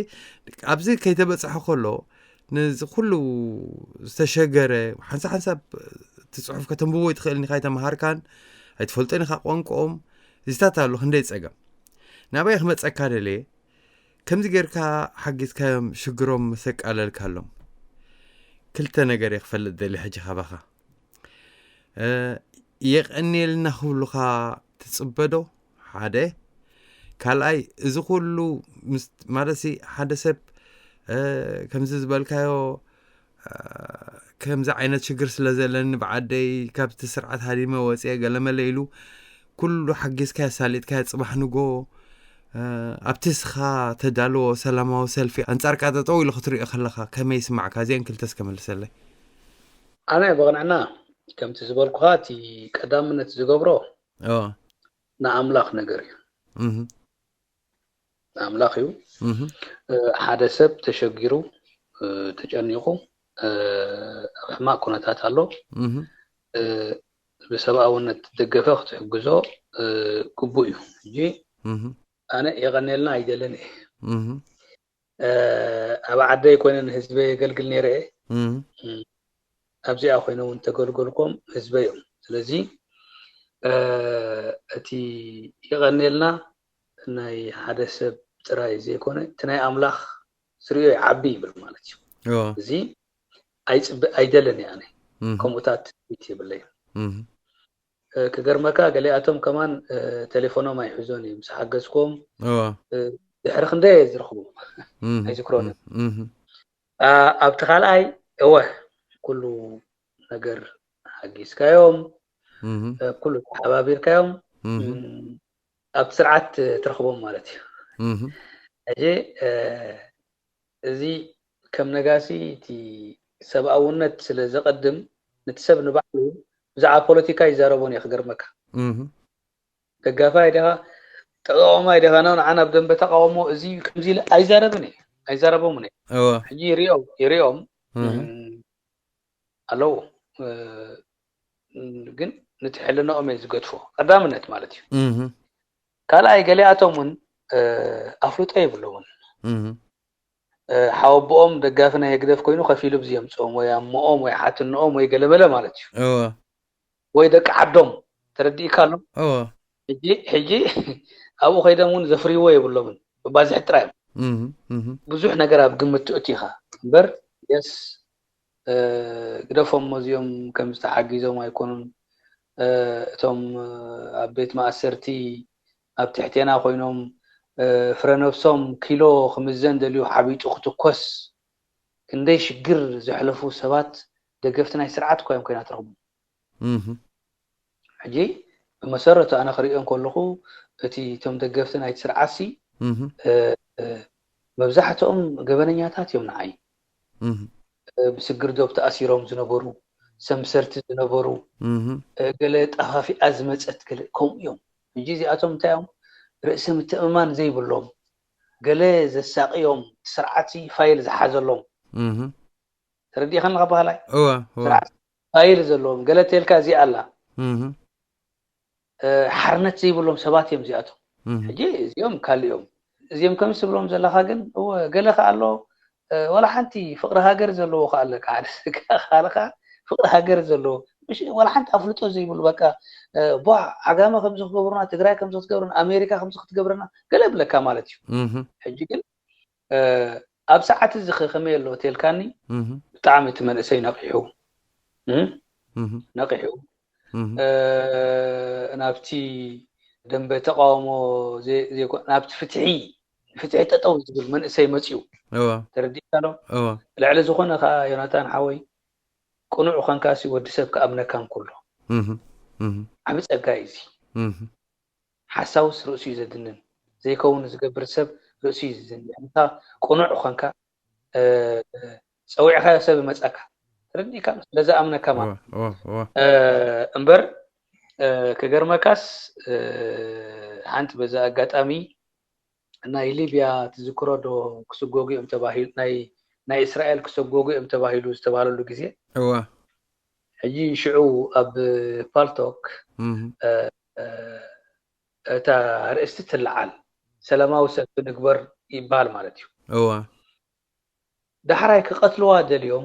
ኣብዚ ከይተበፅሐ ከሎ ነዚ ኩሉ ዝተሸገረ ሓንሳ ሓንሳብ እቲ ፅሑፍ ከተንብቦ ይትኽእል ኒኻ ኣይተምሃርካን ኣይትፈልጦን ኢኻ ቋንቋኦም እዚታት ኣሎ ክንደይ ፀገም ናበይ ክመፀካ ደልየ ከምዚ ጌርካ ሓጊዝካዮም ሽግሮም መሰቃለልካሎም ክልተ ነገር እየ ክፈልጥ ደልየ ሕጂ ካባኻ የቐንየልና ክብሉኻ ትፅበዶ ሓደ ካልኣይ እዚ ኩሉ ማለት ሓደ ሰብ ከምዚ ዝበልካዮ ከምዚ ዓይነት ሽግር ስለ ዘለኒ ብዓደይ ካብቲ ስርዓት ሃዲመ ወፅየ ገለመለ ኢሉ ኩሉ ሓጊዝካዮ ኣሳሊጥካዮ ፅባሕ ንጎ ኣብቲ እስኻ ተዳልዎ ሰላማዊ ሰልፊ ኣንፃርካ ጠጠው ኢሉ ክትሪኦ ከለኻ ከመይ ይስማዕካ? እዚአን ክልተ እስከ መልሰለይ። ኣነ ብቕንዕና ከምቲ ዝበልኩኻ እቲ ቀዳምነት ዝገብሮ ንኣምላኽ ነገር እዩ። ንኣምላኽ እዩ። ሓደ ሰብ ተሸጊሩ ተጨኒቑ ኣብ ሕማቕ ኩነታት ኣሎ ብሰብኣውነት ደገፈ ክትሕግዞ ግቡእ እዩ። ሕጂ ኣነ የቐንየልና ኣይደልን እየ ኣብ ዓደይ ኮይነ ንህዝበይ የገልግል ነይረ እየ ኣብዚኣ ኮይኖም እውን ተገልገልኮም ህዝበ እዮም። ስለዚ እቲ ይቐኔልና ናይ ሓደ ሰብ ጥራይ ዘይኮነ እቲ ናይ ኣምላኽ ዝርዮ ይዓቢ ይብል ማለት እዩ። እዚ ኣይፅብእ ኣይደልን እየ ኣነ። ከምኡታት ትፅቢት የብለይ። ክገርመካ ገሊኣቶም ከማን ቴሌፎኖም ኣይሕዞን እዮም ምስ ሓገዝኮም ድሕሪ ክንደይ እየ ዝረኽቦም ኣይዝክሮን። ኣብቲ ካልኣይ እወ ኩሉ ነገር ሓጊዝካዮም ኩሉ ተሓባቢርካዮም ኣብቲ ስርዓት ትረኽቦም ማለት እዩ። ሕጂ እዚ ከም ነጋሲ እቲ ሰብኣውነት ስለ ዘቐድም ነቲ ሰብ ንባዕሉ ብዛዕባ ፖለቲካ ይዛረቦን እየ ክገርመካ። ደጋፋይ ዲኻ ተቃዋማይ ዲኻ ነው ንዓና ኣብ ደንበ ተቃውሞ እዚ ከምዚ ኢለ ኣይዛረብን እየ ኣይዛረቦምን እየ። ሕጂ ይሪኦም ይሪኦም ኣለዉ ግን ነቲ ሕልናኦም እየ ዝገድፎ ቀዳምነት ማለት እዩ። ካልኣይ ገሊኣቶም እውን ኣፍልጦ የብሎምን። ሓወቦኦም ደጋፊ ናይ ህግደፍ ኮይኑ ከፊሉ ብዚ የምፅኦም ወይ ኣሞኦም ወይ ሓትንኦም ወይ ገለመለ ማለት እዩ። ወይ ደቂ ዓዶም ተረዲእካ ኣሎ። ሕጂ ኣብኡ ከይዶም እውን ዘፍርይዎ የብሎምን ብባዝሒ ጥራይ ብዙሕ ነገር ኣብ ግምት ትእቱ ኢኻ እምበር የስ ግደፎም እዚኦም ከም ዝተሓጊዞም ኣይኮኑን። እቶም ኣብ ቤት ማእሰርቲ ኣብ ትሕቴና ኮይኖም ፍረነብሶም ኪሎ ክምዘን ደልዩ ሓቢጡ ክትኮስ ክንደይ ሽግር ዘሕለፉ ሰባት ደገፍቲ ናይ ስርዓት እኳ እዮም ኮይና ትረኽቡ። ሕጂ ብመሰረቱ ኣነ ክሪኦ ከለኹ እቲ እቶም ደገፍቲ ናይቲ ስርዓት ሲ መብዛሕትኦም ገበነኛታት እዮም ንዓይ። ብስግር ዶብ ተኣሲሮም ዝነበሩ ሰምሰርቲ ዝነበሩ ገለ ጠፋፊኣ ዝመፀት ገለ ከምኡ እዮም። ሕጂ እዚኣቶም እንታይ እዮም ርእሲ ምትእምማን ዘይብሎም ገለ ዘሳቅዮም ስርዓት ፋይል ዝሓዘሎም ተረዲእካ ኣለካ ባህላይ እወ እወ ስርዓት ፋይል ዘለዎም ገለ ተልካ እዚኣ ኣላ እህ ሓርነት ዘይብሎም ሰባት እዮም እዚኣቶም እህ ሕጂ እዚኦም ካልኦም እዚኦም ከም ትብሎም ዘለካ ግን እወ ገለ ከ ኣሎ እ፣ ወላ ሓንቲ ፍቅሪ ሃገር ዘለዎ ከ ኣለካ ሓደ ስጋ ካልካ ፍቅሪ ሃገር ዘለዎ ምሽ ወላ ሓንቲ ኣፍልጦ ዘይብሉ በቃ እ፣ ቧ ዓጋመ ከምዚ ክገብሩና ትግራይ ከምዚ ክትገብሩና ኣሜሪካ ከምዚ ክትገብረና ገለ ብለካ ማለት እዩ እህ ሕጂ ግን ኣብ ሰዓት እዚ ከ ከመይ ኣሎ ተልካኒ ብጣዕሚ እቲ መንእሰይ ነቂሑ ነቂሑ ናብቲ ደንበ ተቃውሞ ናብቲ ፍትሒ ፍትሒ ጠጠው ዝብል መንእሰይ መፅዩ ተረዲእካ ዶ ልዕሊ ዝኾነ ከዓ ዮናታን ሓወይ ቅኑዕ ኳንካሲ ወዲ ሰብ ክኣምነካ እንኩሎ ዓብ ፀጋ እዩ እዚ ሓሳውስ ርእሱ እዩ ዘድንን ዘይከውን ዝገብር ሰብ ርእሱ እዩ ዝድንን እንታ ቅኑዕ ኮንካ ፀዊዕካዮ ሰብ ይመፀካ ተረዲእካ ስለዚ ኣምነካ ማለት እምበር ክገርመካስ ሓንቲ በዛ ኣጋጣሚ ናይ ሊብያ ትዝክሮ ዶ ክስጎጉ እዮም ተባሂሉ ናይ ናይ እስራኤል ክሰጎጉ እዮም ተባሂሉ ዝተባሃለሉ ግዜ እወ ሕጂ ሽዑ ኣብ ፓልቶክ እታ ኣርእስቲ ትለዓል ሰላማዊ ሰልፊ ንግበር ይበሃል ማለት እዩ እወ ዳሕራይ ክቐትልዋ ደልዮም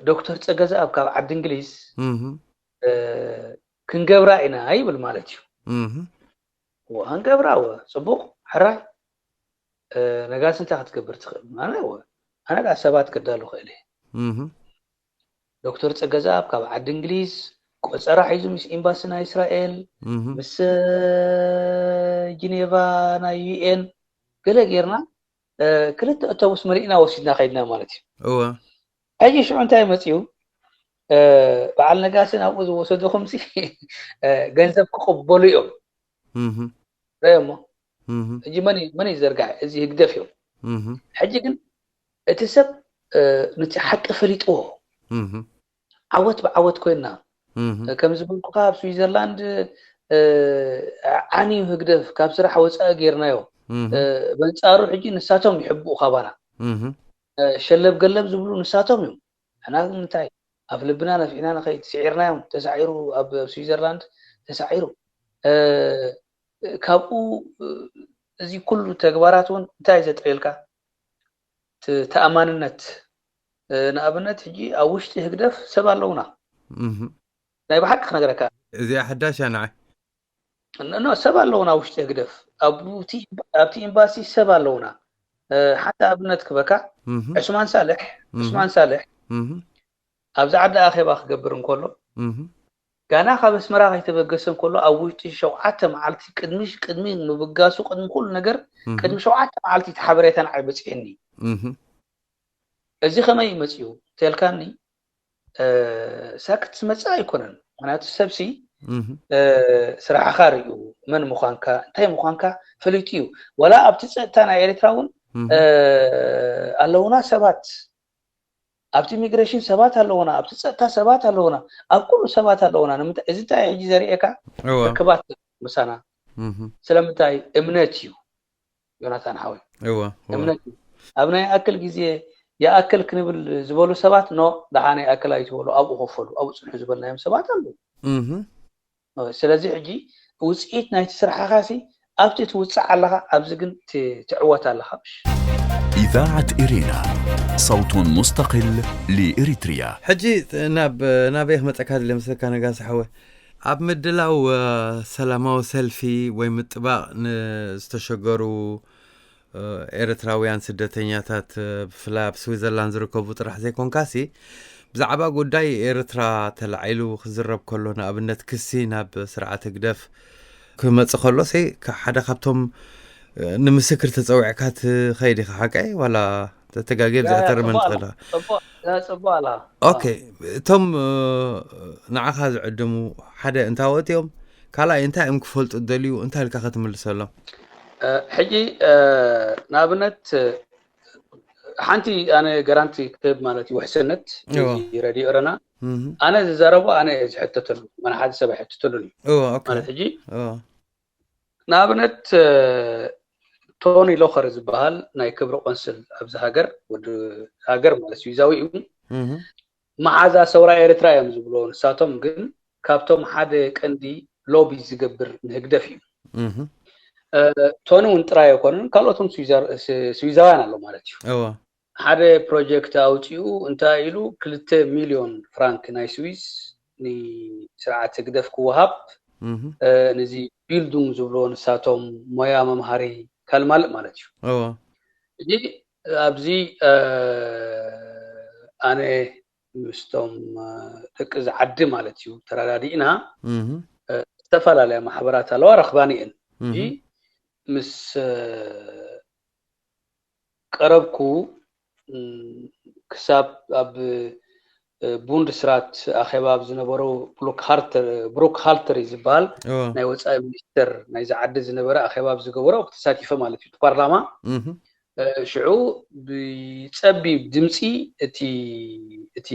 ዶክተር ፀገዛኣብ ካብ ዓዲ እንግሊዝ ክንገብራ ኢና ይብል ማለት እዩ ክንገብራ ወ ፅቡቕ ሕራይ ነጋሲ እንታይ ክትገብር ትኽእል ኣነ ወ ኣነ ዳ ሰባት ክዳሉ ክእል እየ ዶክተር ፀገዛኣብ ካብ ዓዲ እንግሊዝ ቆፀራ ሒዙ ምስ ኤምባሲ ናይ እስራኤል ምስ ጂኔቫ ናይ ዩኤን ገለ ጌርና ክልተ ኣውቶቡስ መሊእና ወሲድና ከይድና ማለት እዩ እወ ሕጂ ሽዑ እንታይ መፅኡ በዓል ነጋሲ ናብኡ ዝወሰድኹም ሲ ገንዘብ ክቕበሉ እዮም እህ ረዮ እሞ እህ ሕጂ መን እዩ- መን እዩ ዘርጋሐ እዚ ህግደፍ እዮም እህ ሕጂ ግን እቲ ሰብ እ፣ ነቲ ሓቂ ፈሊጥዎ እህ ዓወት ብዓወት ኮይና እህ ከም ዝበልኩካ ኣብ ስዊዘርላንድ እ፣ ዓንዩ ህግደፍ ካብ ስራሕ ወፃኢ ጌርናዮ እህ እ፣ በንፃሩ ሕጂ ንሳቶም ይሕብኡ ካባና እህ እ፣ ሸለብ ገለብ ዝብሉ ንሳቶም እዮም ንሕና ግን እንታይ ኣብ ልብና ነፊሕና ንኸይድ ስዒርናዮም ተሳዒሩ ኣብ ኣብ ስዊዘርላንድ ተሳዒሩ እ፣ ካብኡ እ፣ እዚ ኩሉ ተግባራት እውን እንታይ ዘጥርየልካ ት- ተኣማንነት ንኣብነት ሕጂ ኣብ ውሽጢ ህግደፍ ሰብ ኣለውና። ናይ ብሓቂ ክነግረካ፣ እዚኣ ሓዳሽ እያ ንዓይ። ኖ፣ ሰብ ኣለውና ውሽጢ ህግደፍ። ኣብቲ ኤምባሲ ሰብ ኣለውና። ሓንቲ ኣብነት ክበካ፣ ዕስማን ሳልሕ ዕስማን ሳልሕ ኣብዚ ዓዲ ኣኼባ ክገብር እንከሎ፣ ጋና ካብ ኣስመራ ከይተበገሰ እንከሎ፣ ኣብ ውሽጢ ሸውዓተ መዓልቲ፣ ቅድሚ ቅድሚ ምብጋሱ፣ ቅድሚ ኩሉ ነገር፣ ቅድሚ ሸውዓተ መዓልቲ እቲ ሓበሬታ ንዓይ በፂሕኒ። እዚ ከመይ እዩ መፂኡ ተልካኒ፣ ሳክት ዝመፅእ ኣይኮነን። ምክንያቱ ሰብሲ ስራሕኻ ርእዩ፣ መን ምዃንካ፣ እንታይ ምዃንካ ፈሊጡ እዩ። ዋላ ኣብቲ ፀጥታ ናይ ኤርትራ እውን ኣለውና ሰባት፣ ኣብቲ ኢሚግሬሽን ሰባት ኣለውና፣ ኣብቲ ፀጥታ ሰባት ኣለውና፣ ኣብ ኩሉ ሰባት ኣለውና። እዚ እንታይ ሕጂ ዘርእየካ፣ ርክባት ምሳና። ስለምንታይ? እምነት እዩ። ዮናታን ሓወይ፣ እምነት እዩ። ኣብ ናይ ኣክል ግዜ የኣክል ክንብል ዝበሉ ሰባት፣ ኖ፣ ደሓን የኣክል ኣይትበሉ፣ ኣብኡ ከፈሉ፣ ኣብኡ ፅንሑ ዝበልናዮም ሰባት ኣለዉ። ስለዚ ሕጂ ውፅኢት ናይቲ ስራሕኻሲ ኣብቲ ትውፅዕ ኣለኻ፣ ኣብዚ ግን ትዕወት ኣለኻ። ምሽ إذاعة إرينا، صوت مستقل لإريتريا. ሕጂ ናብ ናበይ ክመፀካ ድለ መስለካ ነጋሲ ሓወ፣ ኣብ ምድላው ሰላማዊ ሰልፊ ወይ ምጥባቕ ንዝተሸገሩ ኤርትራውያን ስደተኛታት፣ ብፍላይ ኣብ ስዊዘርላንድ ዝርከቡ ጥራሕ ዘይኮንካሲ፣ ብዛዕባ ጉዳይ ኤርትራ ተላዒሉ ክዝረብ ከሎ፣ ንኣብነት ክሲ ናብ ስርዓት ህግደፍ ክመጽእ ከሎ፣ ሲ ሓደ ካብቶም ንምስክር ተጸዊዕካ ትኸይድ ኢኻ፣ ሓቀይ ዋላ ተተጋግየ ብዛዕባ ተርመን ትኸዳ? ጽቡቕ ኣላ። ኦኬ፣ እቶም ንዓኻ ዝዕድሙ ሓደ እንታይ ወጥዮም፣ ካልኣይ እንታይ እዮም ክፈልጡ ደልዩ፣ እንታይ ኢልካ ክትምልሰሎም? ሕጂ ንኣብነት ሓንቲ ኣነ ገራንቲ ክህብ ማለት እዩ፣ ውሕስነት ሬድዮ ረና። ኣነ ዝዛረቦ ኣነ ዝሕተተሉ፣ መን ሓደ ሰብ ኣይሕተተሉን እዩ ማለት። ሕጂ ንኣብነት ቶኒ ሎኸር ዝበሃል ናይ ክብሪ ቆንስል ኣብዚ ሃገር፣ ወዲ ሃገር ማለት ስዊዛዊ እዩ። መሓዛ ሰውራ ኤርትራ እዮም ዝብልዎ ንሳቶም፣ ግን ካብቶም ሓደ ቀንዲ ሎቢ ዝገብር ንህግደፍ እዩ። ቶኒ እውን ጥራይ ኣይኮነን፣ ካልኦትም ስዊዛውያን ኣሎ ማለት እዩ። ሓደ ፕሮጀክት ኣውፂኡ እንታይ ኢሉ፣ ክልተ ሚልዮን ፍራንክ ናይ ስዊስ ንስርዓት ህግደፍ ክወሃብ፣ ነዚ ቢልዱንግ ዝብልዎ ንሳቶም ሞያ መምሃሪ ካልማልእ ማለት እዩ። እዚ ኣብዚ ኣነ ምስቶም ደቂ ዝዓዲ ማለት እዩ ተረዳዲእና፣ ዝተፈላለያ ማሕበራት ኣለዋ፣ ረኽባኒ እየን። ምስ ቀረብኩ፣ ክሳብ ኣብ ቡንድስራት ኣኼባ ኣብ ዝነበሩ፣ ብሩክ ሃልተር እዩ ዝበሃል፣ ናይ ወፃኢ ሚኒስተር ናይ ዝዓዲ ዝነበረ ኣኼባ ኣብ ዝገበሮ ተሳቲፈ ማለት እዩ። ፓርላማ ሽዑ ብፀቢብ ድምፂ እቲ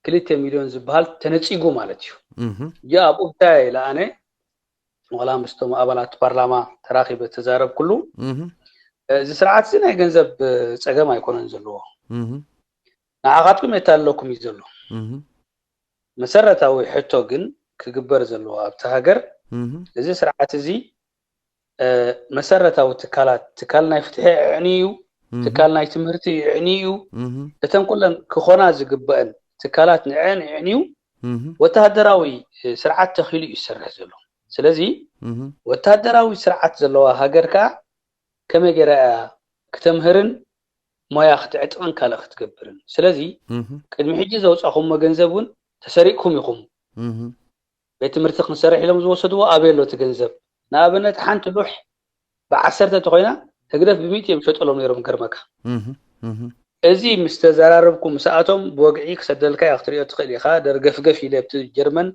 ክልተ ሚልዮን ዝበሃል ተነፂጉ ማለት እዩ። ያ ኣብኡ እንታይ ለኣነ፣ ዋላ ምስቶም ኣባላት ፓርላማ ተራኺበ ተዛረብኩሉ፣ እዚ ስርዓት እዚ ናይ ገንዘብ ፀገም ኣይኮነን ዘለዎ፣ ንዓኻትኩም የታለኩም እዩ ዘሎ። መሰረታዊ ሕቶ ግን ክግበር ዘለዎ ኣብቲ ሃገር፣ እዚ ስርዓት እዚ መሰረታዊ ትካላት፣ ትካል ናይ ፍትሒ የዕንዩ፣ ትካል ናይ ትምህርቲ የዕንዩ፣ እተን ኩለን ክኾና ዝግበአን ትካላት ንዐን የዕንዩ፣ ወተሃደራዊ ስርዓት ተኺሉ እዩ ዝሰርሕ ዘሎ። ስለዚ ወተሃደራዊ ስርዓት ዘለዋ ሃገር ከኣ ከመይ ገይራ እያ ክተምህርን ሞያ ክትዕጥቕን ካልእ ክትገብርን? ስለዚ ቅድሚ ሕጂ ዘውፃኹሞ ገንዘብ እውን ተሰሪቕኩም ኢኹም። ቤት ትምህርቲ ክንሰርሕ ኢሎም ዝወሰድዎ ኣበይ ኣሎ እቲ ገንዘብ? ንኣብነት ሓንቲ ሉሕ ብዓሰርተ እንተኮይና ህግደፍ ብሚእቲ እዮም ሸጠሎም ነይሮም። ገርመካ እዚ ምስ ተዘራረብኩ ምስኣቶም ብወግዒ ክሰደልካ እያ ክትሪኦ ትኽእል ኢኻ። ደርገፍገፍ ኢለ ኣብቲ ጀርመን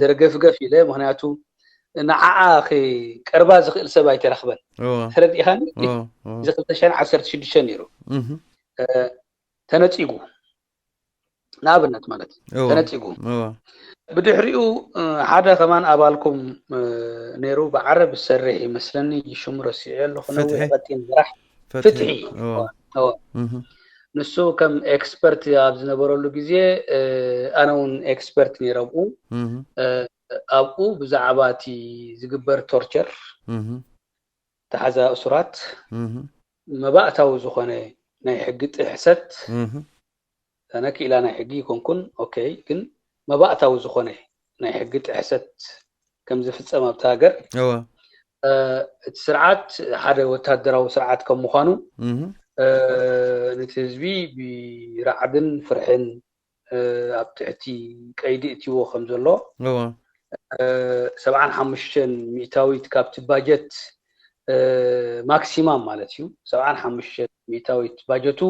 ደርገፍገፍ ኢለ፣ ምክንያቱ ንዓኣ ክቀርባ ዝኽእል ሰብ ኣይተረኽበን። ተረዲእኻኒ? እዚ ክልተ ሽሕን ዓሰርተ ሽዱሽተን ነይሩ ተነፂጉ፣ ንኣብነት ማለት እዩ ተነፂጉ። ብድሕሪኡ ሓደ ከማን ኣባልኩም ነይሩ፣ ብዓረብ ዝሰርሕ ይመስለኒ፣ ሽሙ ረሲዐ ኣለኹ፣ ነዊሕ ቀጢን መራሕ ፍትሒ። ንሱ ከም ኤክስፐርት ኣብ ዝነበረሉ ግዜ ኣነ እውን ኤክስፐርት ነይረ ኣብኡ። ኣብኡ ብዛዕባ እቲ ዝግበር ቶርቸር፣ ተሓዛ እሱራት፣ መባእታዊ ዝኾነ ናይ ሕጊ ጥሕሰት ኣነ ክኢላ ናይ ሕጊ ይኮንኩን፣ ኦኬ፣ ግን መባእታዊ ዝኾነ ናይ ሕጊ ጥሕሰት ከም ዝፍጸም ኣብቲ ሃገር እቲ ስርዓት ሓደ ወታደራዊ ስርዓት ከም ምዃኑ ነቲ ህዝቢ ብራዕድን ፍርሕን ኣብ ትሕቲ ቀይዲ እትዎ ከም ዘሎ ሰብዓን ሓሙሽተን ሚእታዊት ካብቲ ባጀት ማክሲማም ማለት እዩ። ሰብዓን ሓሙሽተን ሚእታዊት ባጀቱ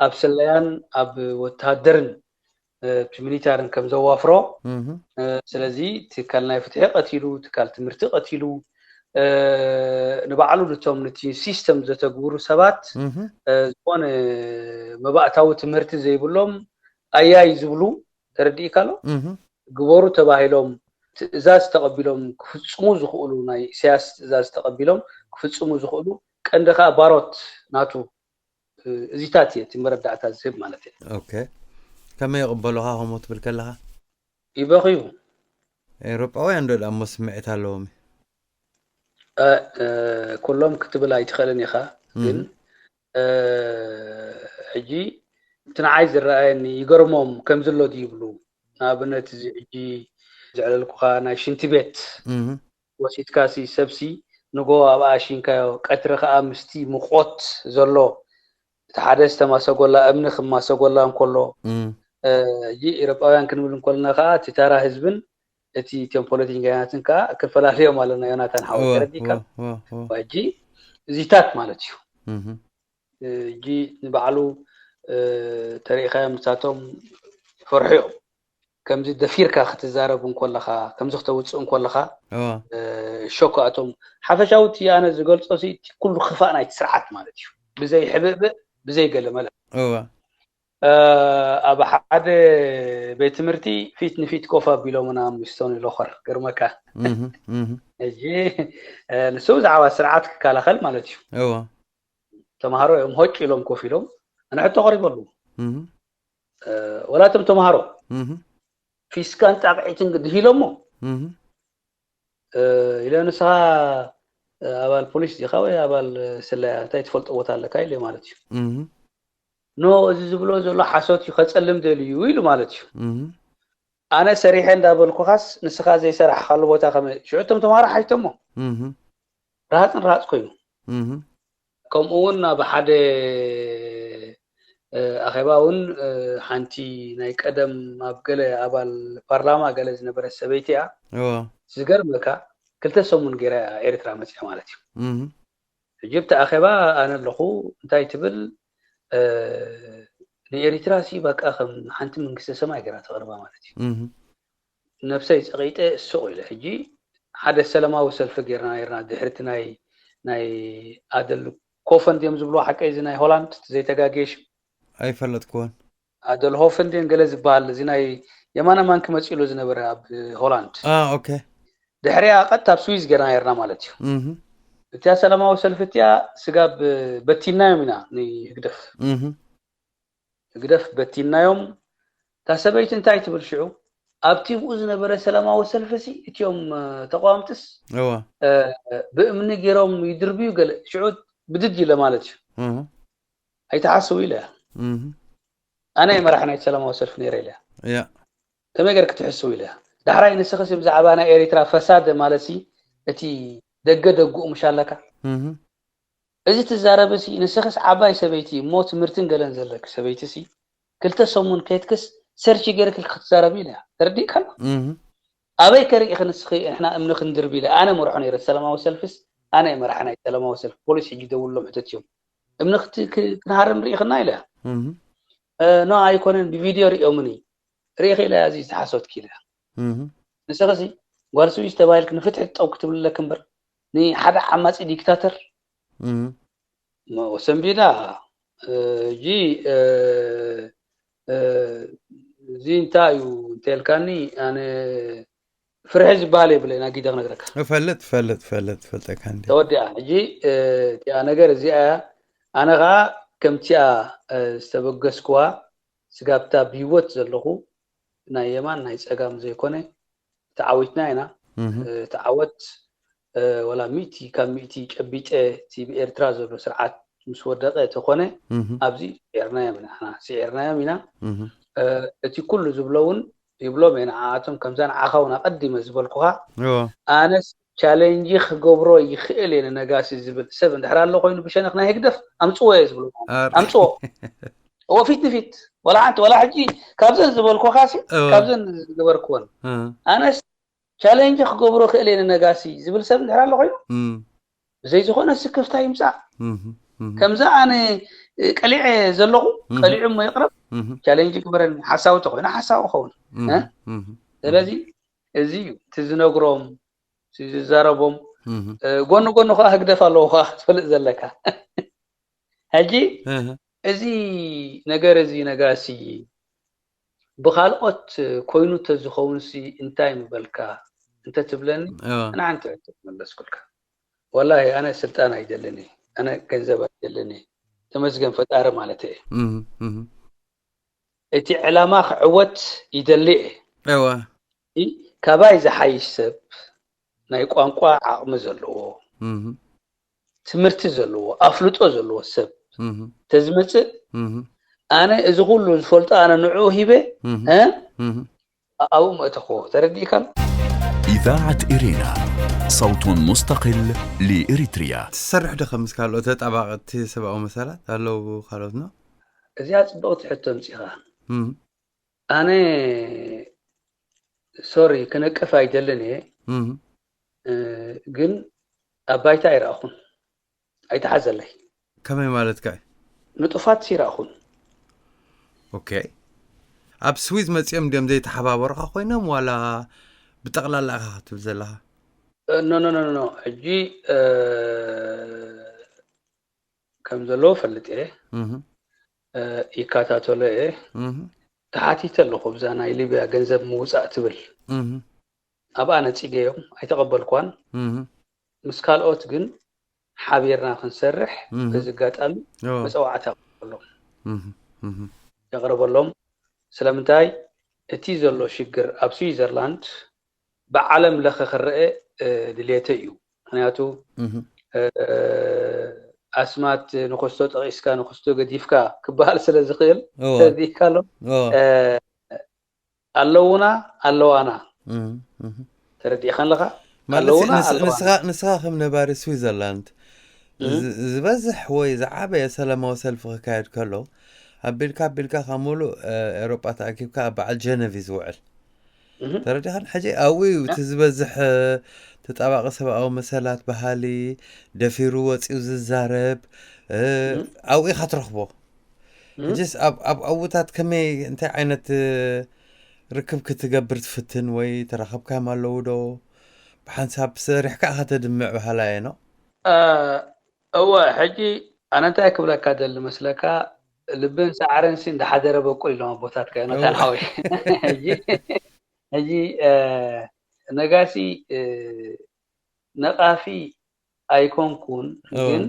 ኣብ ስለያን ኣብ ወታደርን እቲ ሚሊታርን ከም ዘዋፍሮ፣ ስለዚ ትካል ናይ ፍትሒ ቀቲሉ፣ ትካል ትምህርቲ ቀቲሉ፣ ንባዕሉ ነቶም ነቲ ሲስተም ዘተግብሩ ሰባት ዝኾነ መባእታዊ ትምህርቲ ዘይብሎም ኣያይ ዝብሉ፣ ተረዲእካ ኣሎ? ግበሩ ተባሂሎም ትእዛዝ ተቐቢሎም ክፍፅሙ ዝኽእሉ፣ ናይ ኢሳያስ ትእዛዝ ተቐቢሎም ክፍፅሙ ዝኽእሉ ቀንዲ ከዓ ባሮት ናቱ እዚታት እየ እቲ መረዳእታ ዝህብ ማለት እየ። ኦኬ፣ ከመይ ይቕበሉኻ ከምኡ ትብል ከለኻ? ይበኽዩ። ኤውሮጳውያን ዶ ደኣ እሞ ስምዒት ኣለዎም? ኩሎም ክትብል ኣይትኽእልን ኢኻ፣ ግን ሕጂ እቲ ንዓይ ዝረኣየኒ ይገርሞም ከምዚ ኣሎ ድዩ ይብሉ። ንኣብነት እዚ ሕጂ ዘዕለልኩኻ ናይ ሽንቲ ቤት ወሲድካሲ ሰብሲ ንጎ ኣብኣ ኣሽንካዮ ቀትሪ ከዓ ምስቲ ሙቆት ዘሎ እቲ ሓደ ዝተማሰጎላ እምኒ ክማሰጎላ እንከሎ ሕጂ ኤሮጳውያን ክንብል እንኮልና ከዓ እቲ ታራ ህዝብን እቲ እቶም ፖለቲከኛታትን ከዓ ክፈላለዮም ኣለና። ዮናታን ሓወይ ተረዲእካ ሕጂ እዚታት ማለት እዩ። ሕጂ ንባዕሉ ተሪኢኻዮም ንሳቶም ፈርሑ እዮም። ከምዚ ደፊርካ ክትዛረብ እንኮለኻ ከምዚ ክተውፅእ እንኮለኻ ሾክ ኣቶም ሓፈሻዊ እቲ ኣነ ዝገልፆ እቲ ኩሉ ክፋእ ናይቲ ስርዓት ማለት እዩ። ብዘይ ሕብእብእ ብዘይ ገለመለ ኣብ ሓደ ቤት ትምህርቲ ፊት ንፊት ኮፍ ኣቢሎምና ምስቶኒ ሎኸር ገርመካ። ሕጂ ንሱ ብዛዕባ ስርዓት ክከላኸል ማለት እዩ። ተምሃሮ እዮም ሆጭ ኢሎም ኮፍ ኢሎም ኣነ ሕቶ ቀሪበሉ። ወላ እቶም ተምሃሮ ፊስካን ጣቕዒትን ግድሂሎሞ ኢለ ንስኻ ኣባል ፖሊስ ዲኻ ወይ ኣባል ስለያ እንታይ ትፈልጦ ቦታ ኣለካ ኢለ ማለት እዩ። ኖ እዚ ዝብሎ ዘሎ ሓሶት እዩ ከፀልም ደልዩ ኢሉ ማለት እዩ። ኣነ ሰሪሐ እንዳበልኩኻስ ንስኻ ዘይሰራሕኻሉ ቦታ ከመ ሽዑ እቶም ተምሃሮ ሓይቶሞ ራሃፅን ራሃፅ ኮይኑ ከምኡ እውን ኣብ ሓደ ኣኼባ እውን ሓንቲ ናይ ቀደም ኣብ ገለ ኣባል ፓርላማ ገለ ዝነበረት ሰበይቲ እያ ዝገርመካ ክልተ ሰሙን ገይራ ኤርትራ መፅያ ማለት እዩ። ሕጂ ኣብቲ ኣኼባ ኣነ ኣለኹ እንታይ ትብል ንኤሪትራ ሲ በቃ ከም ሓንቲ መንግስተ ሰማይ ገይራ ተቕርባ ማለት እዩ። ነብሰይ ፀቒጠ ስቕ ኢለ ሕጂ ሓደ ሰላማዊ ሰልፊ ጌርና ነርና ድሕርቲ ናይ ናይ ኣደል ኮፈንድ እዮም ዝብልዎ ሓቀይ እዚ ናይ ሆላንድ ዘይተጋጌሽ ኣይፈለጥኩዎን። ኣደል ሆፈንዴን ገለ ዝበሃል እዚ ናይ የማነ ማንኪ መፂሉ ዝነበረ ኣብ ሆላንድ ኦኬ ድሕሪያ ቀጥታ ኣብ ስዊዝ ጌርና ነርና ማለት እዩ። እቲያ ሰላማዊ ሰልፊ እቲያ ስጋብ በቲናዮም ኢና ንህግደፍ ህግደፍ በቲናዮም። እታ ሰበይቲ እንታይ ትብል ሽዑ ኣብቲ ብኡ ዝነበረ ሰላማዊ ሰልፊ ሲ እቲኦም ተቋምትስ እዋ ብእምኒ ገይሮም ይድርብዩ ገለ ሽዑ ብድድ ኢለ ማለት እዩ። ኣይትሓስቡ ኢለ ኣነ መራሕ ናይ ሰላማዊ ሰልፊ ነይረ ኢለ ያ ከመይ ገር ክትሕስቡ ኢለ ዳሕራይ ንስኽስ ብዛዕባ ናይ ኤሪትራ ፈሳድ ማለት ሲ እቲ ደገ ደጉኡ ምሽ ኣለካ እዚ ትዛረብ ሲ ንስኽስ ዓባይ ሰበይቲ እሞ ትምህርትን ገለን ዘለክ ሰበይቲ ሲ ክልተ ሰሙን ከይትክስ ሰርች ገርክ ክትዛረብ ኢለ ተረዲእካ ኣሎ ኣበይ ከርኢ ክንስኺ ንሕና እምኒ ክንድርብ ኢለ ኣነ መርሖ ነይረ ሰላማዊ ሰልፍስ ኣነ መራሕ ናይ ሰላማዊ ሰልፍ ፖሊስ ሕጂ ደውሎም ሕተት እዮም እምኒ ክንሃርም ርኢኽና ኢለ ኖ ኣይኮነን ብቪድዮ ሪኦምኒ ርኢኺ ኢለ እዚ ዝተሓሶትኪ ኢለ ንስኺ ጓል ስዊስ ተባሂልክ ንፍትሒ ጠው ክትብል ኣለክ እምበር ንሓደ ዓማፂ ዲክታተር ሰንቢዳ እጂ እዚ እንታይ እዩ እንተልካኒ ኣነ ፍርሒ ዝበሃል የብለይ ናይ ጊደ ክነግረካ እፈልጥ እፈልጥ እፈልጥ እፈልጠካ እንዲ ተወዲኣ ሕጂ እቲኣ ነገር እዚኣ ኣነ ከዓ ከምቲኣ ዝተበገስክዋ ስጋብታ ብሂወት ዘለኹ ናይ የማን ናይ ፀጋም ዘይኮነ ተዓዊትና ኢና ተዓወት ወላ ሚእቲ ካብ ሚእቲ ጨቢጠ እቲ ብኤርትራ ዘሎ ስርዓት ምስ ወደቐ ተኾነ ኣብዚ ስዒርናዮም ኢና፣ ንሕና ስዒርናዮም ኢና። እቲ ኩሉ ዝብሎ እውን ይብሎም እየ ንዓኣቶም፣ ከምዛ ንዓኻ እውን ኣቐዲመ ዝበልኩኻ። ኣነስ ቻሌንጅ ክገብሮ ይኽእል እየ ንነጋሲ ዝብል ሰብ እንድሕር ኣሎ ኮይኑ ብሸነኽ ናይ ህግደፍ ኣምፅዎ እየ ዝብሎ። ኣምፅዎ ፊት ንፊት፣ ዋላ ሓንቲ፣ ዋላ ሕጂ ካብዘን ዝበልኩኻ ሲ፣ ካብዘን ዝገበርክወን፣ ኣነስ ቻሌንጅ ክገብሮ ክእል እየ ንነጋሲ ዝብል ሰብ እንድሕር ኣሎ ኮይኑ፣ ብዘይ ዝኾነ ስክፍታ ይምፃእ። ከምዛ ኣነ ቀሊዐ ዘለኹ፣ ቀሊዑ እሞ ይቕረብ፣ ቻሌንጅ ግበረኒ። ሓሳዊ ተኮይኑ ሓሳዊ ክኸውን። ስለዚ እዚ እዩ እቲ ዝነግሮም፣ እቲ ዝዛረቦም። ጎኒ ጎኒ ከዓ ህግደፍ ኣለዎ ከዓ ክትፈልጥ ዘለካ። ሕጂ እዚ ነገር እዚ ነጋሲ ብካልኦት ኮይኑ ተዝኸውን ሲ እንታይ ምበልካ እንተትብለኒ፣ ንሓንቲ ሕቶ መለስኩልካ። ወላሂ ኣነ ስልጣን ኣይደልን እየ፣ ኣነ ገንዘብ ኣይደልን እየ፣ ተመስገን ፈጣሪ ማለት እየ። እቲ ዕላማ ክዕወት ይደሊ እየ። ካባይ ዝሓይሽ ሰብ፣ ናይ ቋንቋ ዓቕሚ ዘለዎ፣ ትምህርቲ ዘለዎ፣ ኣፍልጦ ዘለዎ ሰብ ተዝመፅእ፣ ኣነ እዚ ኩሉ ዝፈልጦ ኣነ ንዕኡ ሂበ ኣብኡ መእተኽዎ። ተረዲእካ? إذاعة إرينا، صوت مستقل لإريتريا. ትሰርሕ ዶ ከም ምስ ካልኦት ተጣባቐቲ ሰብኣዊ መሰላት ኣለዉ ካልኦት ነው? እዚኣ ፅብቕቲ ሕቶ ምፂኻ። ኣነ ሶሪ ክነቅፍ ኣይደልን እየ፣ ግን ኣብ ባይታ ኣይረኣኹን፣ ኣይተሓዘለይ። ከመይ ማለትካ እዩ? ንጡፋት ይረኣኹን። ኦኬ፣ ኣብ ስዊዝ መፂኦም እንዲዮም ዘይተሓባበሩኻ ኮይኖም ዋላ ብጠቕላላ ኢኻ ክትብል ዘለኻ? ኖ ኖ ኖ ኖ፣ ሕጂ ከም ዘለዎ ፈልጥ እየ፣ ይከታተሎ እየ። ተሓቲተ ኣለኹ ብዛ ናይ ሊብያ ገንዘብ ምውፃእ ትብል፣ ኣብኣ ነፂገዮም ኣይተቐበልኳን። ምስ ካልኦት ግን ሓቢርና ክንሰርሕ በዚ ኣጋጣሚ መፀዋዕታ የቕርበሎም፣ የቕርበሎም። ስለምንታይ እቲ ዘሎ ሽግር ኣብ ስዊዘርላንድ ብዓለም ለኸ ክረአ ድሌተ እዩ። ምክንያቱ ኣስማት ንክስቶ ጠቂስካ ንክስቶ ገዲፍካ ክበሃል ስለ ዝኽእል ተረዲእካ ኣሎ። ኣለውና ኣለዋና ተረዲእካ ኣለኻ። ንስኻ ከም ነባሪ ስዊዘርላንድ ዝበዝሕ ወይ ዝዓበየ ሰላማዊ ሰልፊ ክካየድ ከሎ ኣቢልካ ኣቢልካ ካብ ሙሉእ ኤሮጳ ተኣኪብካ ኣብ በዓል ጀነቭ እዩ ዝውዕል። ተረዲኻን? ሕጂ ኣብኡ እዩ እቲ ዝበዝሕ ተጣባቂ ሰብኣዊ መሰላት ባህሊ ደፊሩ ወፂኡ ዝዛረብ፣ ኣብኡ ኢኻ ትረኽቦ። ሕጂስ ኣብ ኣብኡታት ከመይ እንታይ ዓይነት ርክብ ክትገብር ትፍትን ወይ ተራኸብካዮም ኣለዉ ዶ? ብሓንሳብ ሰሪሕካ ኢኻ ተድምዕ በሃላይ እየ ነው። እወ፣ ሕጂ ኣነ እንታይ ክብለካ ደሊ መስለካ፣ ልብን ሳዕርን ሲ እንዳሓደረ በቁል ኢሎም ኣቦታትካ ዮናታን ሓወይ። ሕጂ ነጋሲ ነቃፊ ኣይኮንኩን፣ ግን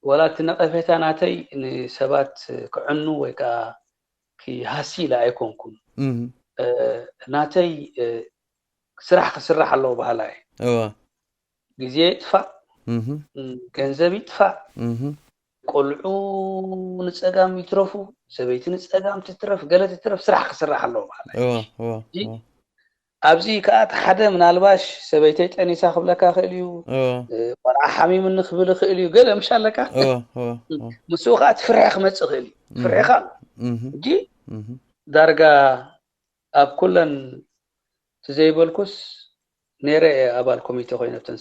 ወላ እቲ ነቀፌታ ናተይ ንሰባት ክዕኑ ወይ ከዓ ክሃሲ ኢለ ኣይኮንኩን። ናተይ ስራሕ ክስራሕ ኣለዎ በሃላ እየ። ግዜ ይጥፋእ፣ ገንዘብ ይጥፋእ፣ ቆልዑ ንፀጋም ይትረፉ፣ ሰበይቲ ንፀጋም ትትረፍ፣ ገለ ትትረፍ፣ ስራሕ ክስራሕ ኣለዎ በሃላ እየ። ኣብዚ ከዓ እቲ ሓደ ምናልባሽ ሰበይተይ ጠኒሳ ክብለካ ክእል እዩ፣ ቆልዓ ሓሚምኒ ክብል ክእል እዩ፣ ገለ ምሽ ኣለካ። ምስኡ ከዓ እቲ ፍርሒ ክመፅእ ክእል እዩ። ፍርሒካ ኣሎ። ሕጂ ዳርጋ ኣብ ኩለን እቲ ዘይበልኩስ ነይረ እየ ኣባል ኮሚቴ ኮይነ ኣብተን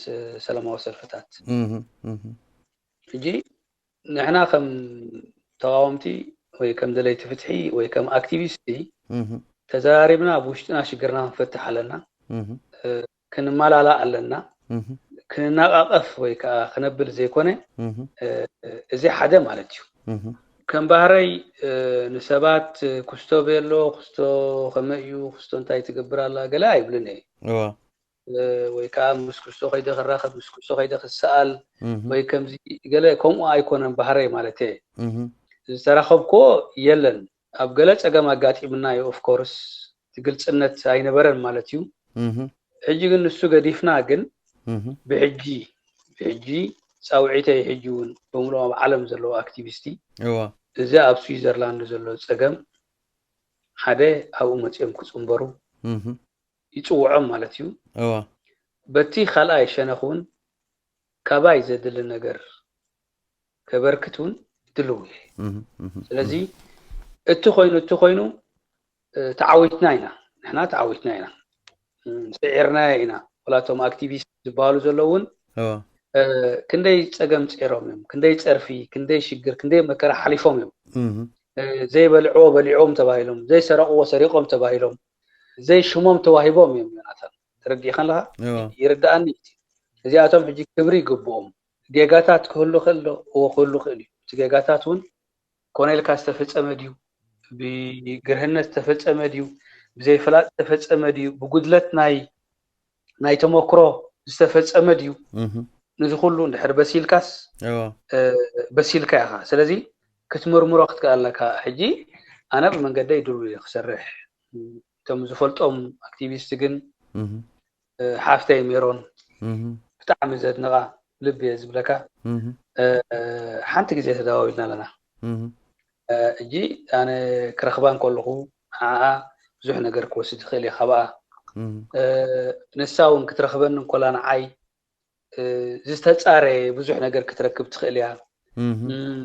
ሰላማዊ ሰልፍታት። ሕጂ ንሕና ከም ተቃወምቲ ወይ ከም ደለይቲ ፍትሒ ወይ ከም ኣክቲቪስቲ ተዘራሪብና ኣብ ውሽጥና ሽግርና ክንፈትሕ ኣለና። ክንመላላእ ኣለና። ክንነቃቀፍ ወይ ከዓ ክነብል ዘይኮነ እዚ ሓደ ማለት እዩ። ከም ባህረይ ንሰባት ክስቶ ቤሎ ክስቶ ከመይ እዩ ክስቶ እንታይ ትገብር ኣላ ገለ ኣይብልን እየ። ወይ ከዓ ምስ ክስቶ ከይደ ክራኸብ ምስ ክስቶ ከይደ ክሰኣል ወይ ከምዚ ገለ ከምኡ ኣይኮነን ባህረይ ማለት እየ። ዝተራኸብኮ የለን። ኣብ ገለ ፀገም ኣጋጢምና እዩ ኦፍኮርስ እቲ ግልፅነት ኣይነበረን ማለት እዩ። ሕጂ ግን ንሱ ገዲፍና ግን ብሕጂ ብሕጂ ፃውዒተይ ሕጂ እውን ብምሉኦም ኣብ ዓለም ዘለዉ ኣክቲቪስቲ እዋ እዚ ኣብ ስዊዘርላንድ ዘሎ ፀገም ሓደ ኣብኡ መፅኦም ክፅንበሩ እህ ይፅውዖም ማለት እዩ። እዋ በቲ ካልኣይ ሸነኽ እውን ካባይ ዘድሊ ነገር ከበርክት እውን ድልው እየ። እህ እህ ስለዚ እቲ ኮይኑ እቲ ኮይኑ እ፣ ተዓዊትና ኢና፣ ንሕና ተዓዊትና ኢና፣ እ፣ ስዒርናዮ ኢና። ወላቶም ኣክቲቪስት ዝበሃሉ ዘለዉ እውን እዋ እ፣ ክንደይ ፀገም ፀይሮም እዮም፣ ክንደይ ፀርፊ፣ ክንደይ ሽግር፣ ክንደይ መከራ ሓሊፎም እዮም። እህ እ፣ ዘይበልዕዎ በሊዖም ተባሂሎም፣ ዘይሰረቕዎ ሰሪቖም ተባሂሎም፣ ዘይሽሞም ተዋሂቦም እዮም። ዮናታን፣ ተረዲእካ ኣለካ? እዋ ይርድኣኒ እቲ እዚኣቶም ሕጂ ክብሪ ይግብኦም። ጌጋታት ክህሉ ክእል ዶ? እዎ ክህሉ ክእል እዩ። እቲ ጌጋታት እውን ኮነ ኢልካ ዝተፈጸመ ድዩ? ብግርህነት ዝተፈጸመ ድዩ? ብዘይፍላጥ ዝተፈጸመ ድዩ? ብጉድለት ናይ ናይ ተመክሮ ዝተፈጸመ ድዩ? እህ ነዚ ኩሉ እንድሕር በሲልካስ እዋ እ፣ በሲልካ ኢኻ። ስለዚ ክትምርምሮ ክትክእል ኣለካ። ሕጂ ኣነ ብመንገደይ ድሉው እየ ክሰርሕ። እቶም ዝፈልጦም ኣክቲቪስት ግን እህ እ፣ ሓፍተይ ሜሮን እህ ብጣዕሚ ዘድንቓ ልቢ እየ ዝብለካ። እህ እ፣ ሓንቲ ግዜ ተደዋዊልና ኣለና። እህ ሕጂ ኣነ ክረኽባ እንከለኹ ንዓኣ ብዙሕ ነገር ክወስድ ይኽእል እየ ካብኣ። እህ እ፣ ንሳ እውን ክትረኽበኒ እንኮላ ንዓይ እ፣ ዝተጻረ ብዙሕ ነገር ክትረክብ ትኽእል እያ። እህ እም፣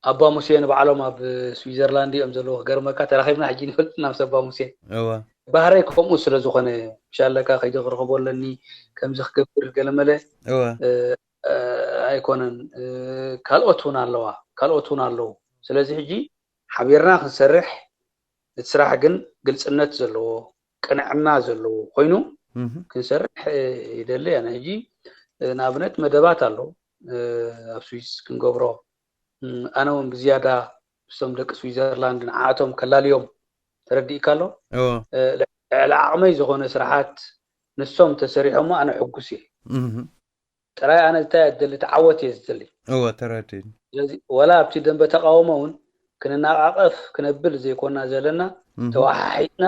ኣባ ሙሴ ንባዕሎም ኣብ ስዊዘርላንድ እዮም ዘለዉ። ክገርመካ ተራኺብና ሕጂ ንፈልጥና ምስ ኣባ ሙሴ። እዋ ባህረይ ከምኡ ስለ ዝኾነ ምሻለካ ከይደ ክረኽቦ ኣለኒ ከምዚ ክገብር ገለመለ እዋ እ፣ እ፣ ኣይኮነን። እ፣ ካልኦት እውን ኣለዋ፣ ካልኦት እውን ኣለዉ። ስለዚ ሕጂ ሓቢርና ክንሰርሕ እቲ ስራሕ ግን ግልፅነት ዘለዎ ቅንዕና ዘለዎ ኮይኑ እህ ክንሰርሕ እ፣ ይደሊ። ኣነ ሕጂ እ፣ ንኣብነት መደባት ኣሎ እ፣ ኣብ ስዊስ ክንገብሮ እም፣ ኣነ እውን ብዝያዳ ምስቶም ደቂ ስዊዘርላንድ ንዓኣቶም ከላልዮም ተረዲእካ ኣሎ እዋ እ፣ ልዕሊ ዓቕመይ ዝኾነ ስራሓት ንሶም ተሰሪሖሞ ኣነ ሕጉስ እየ። እህ ጥራይ ኣነ እንታይ እየ ዝደሊ? ተዓወት እየ ዝደሊ። እዋ ተረዲእኒ ስለዚ ወላ ኣብቲ ደንበ ተቃውሞ እውን ክንናቃቀፍ ክነብል ዘይኮና ዘለና እህ ተወሓሒጥና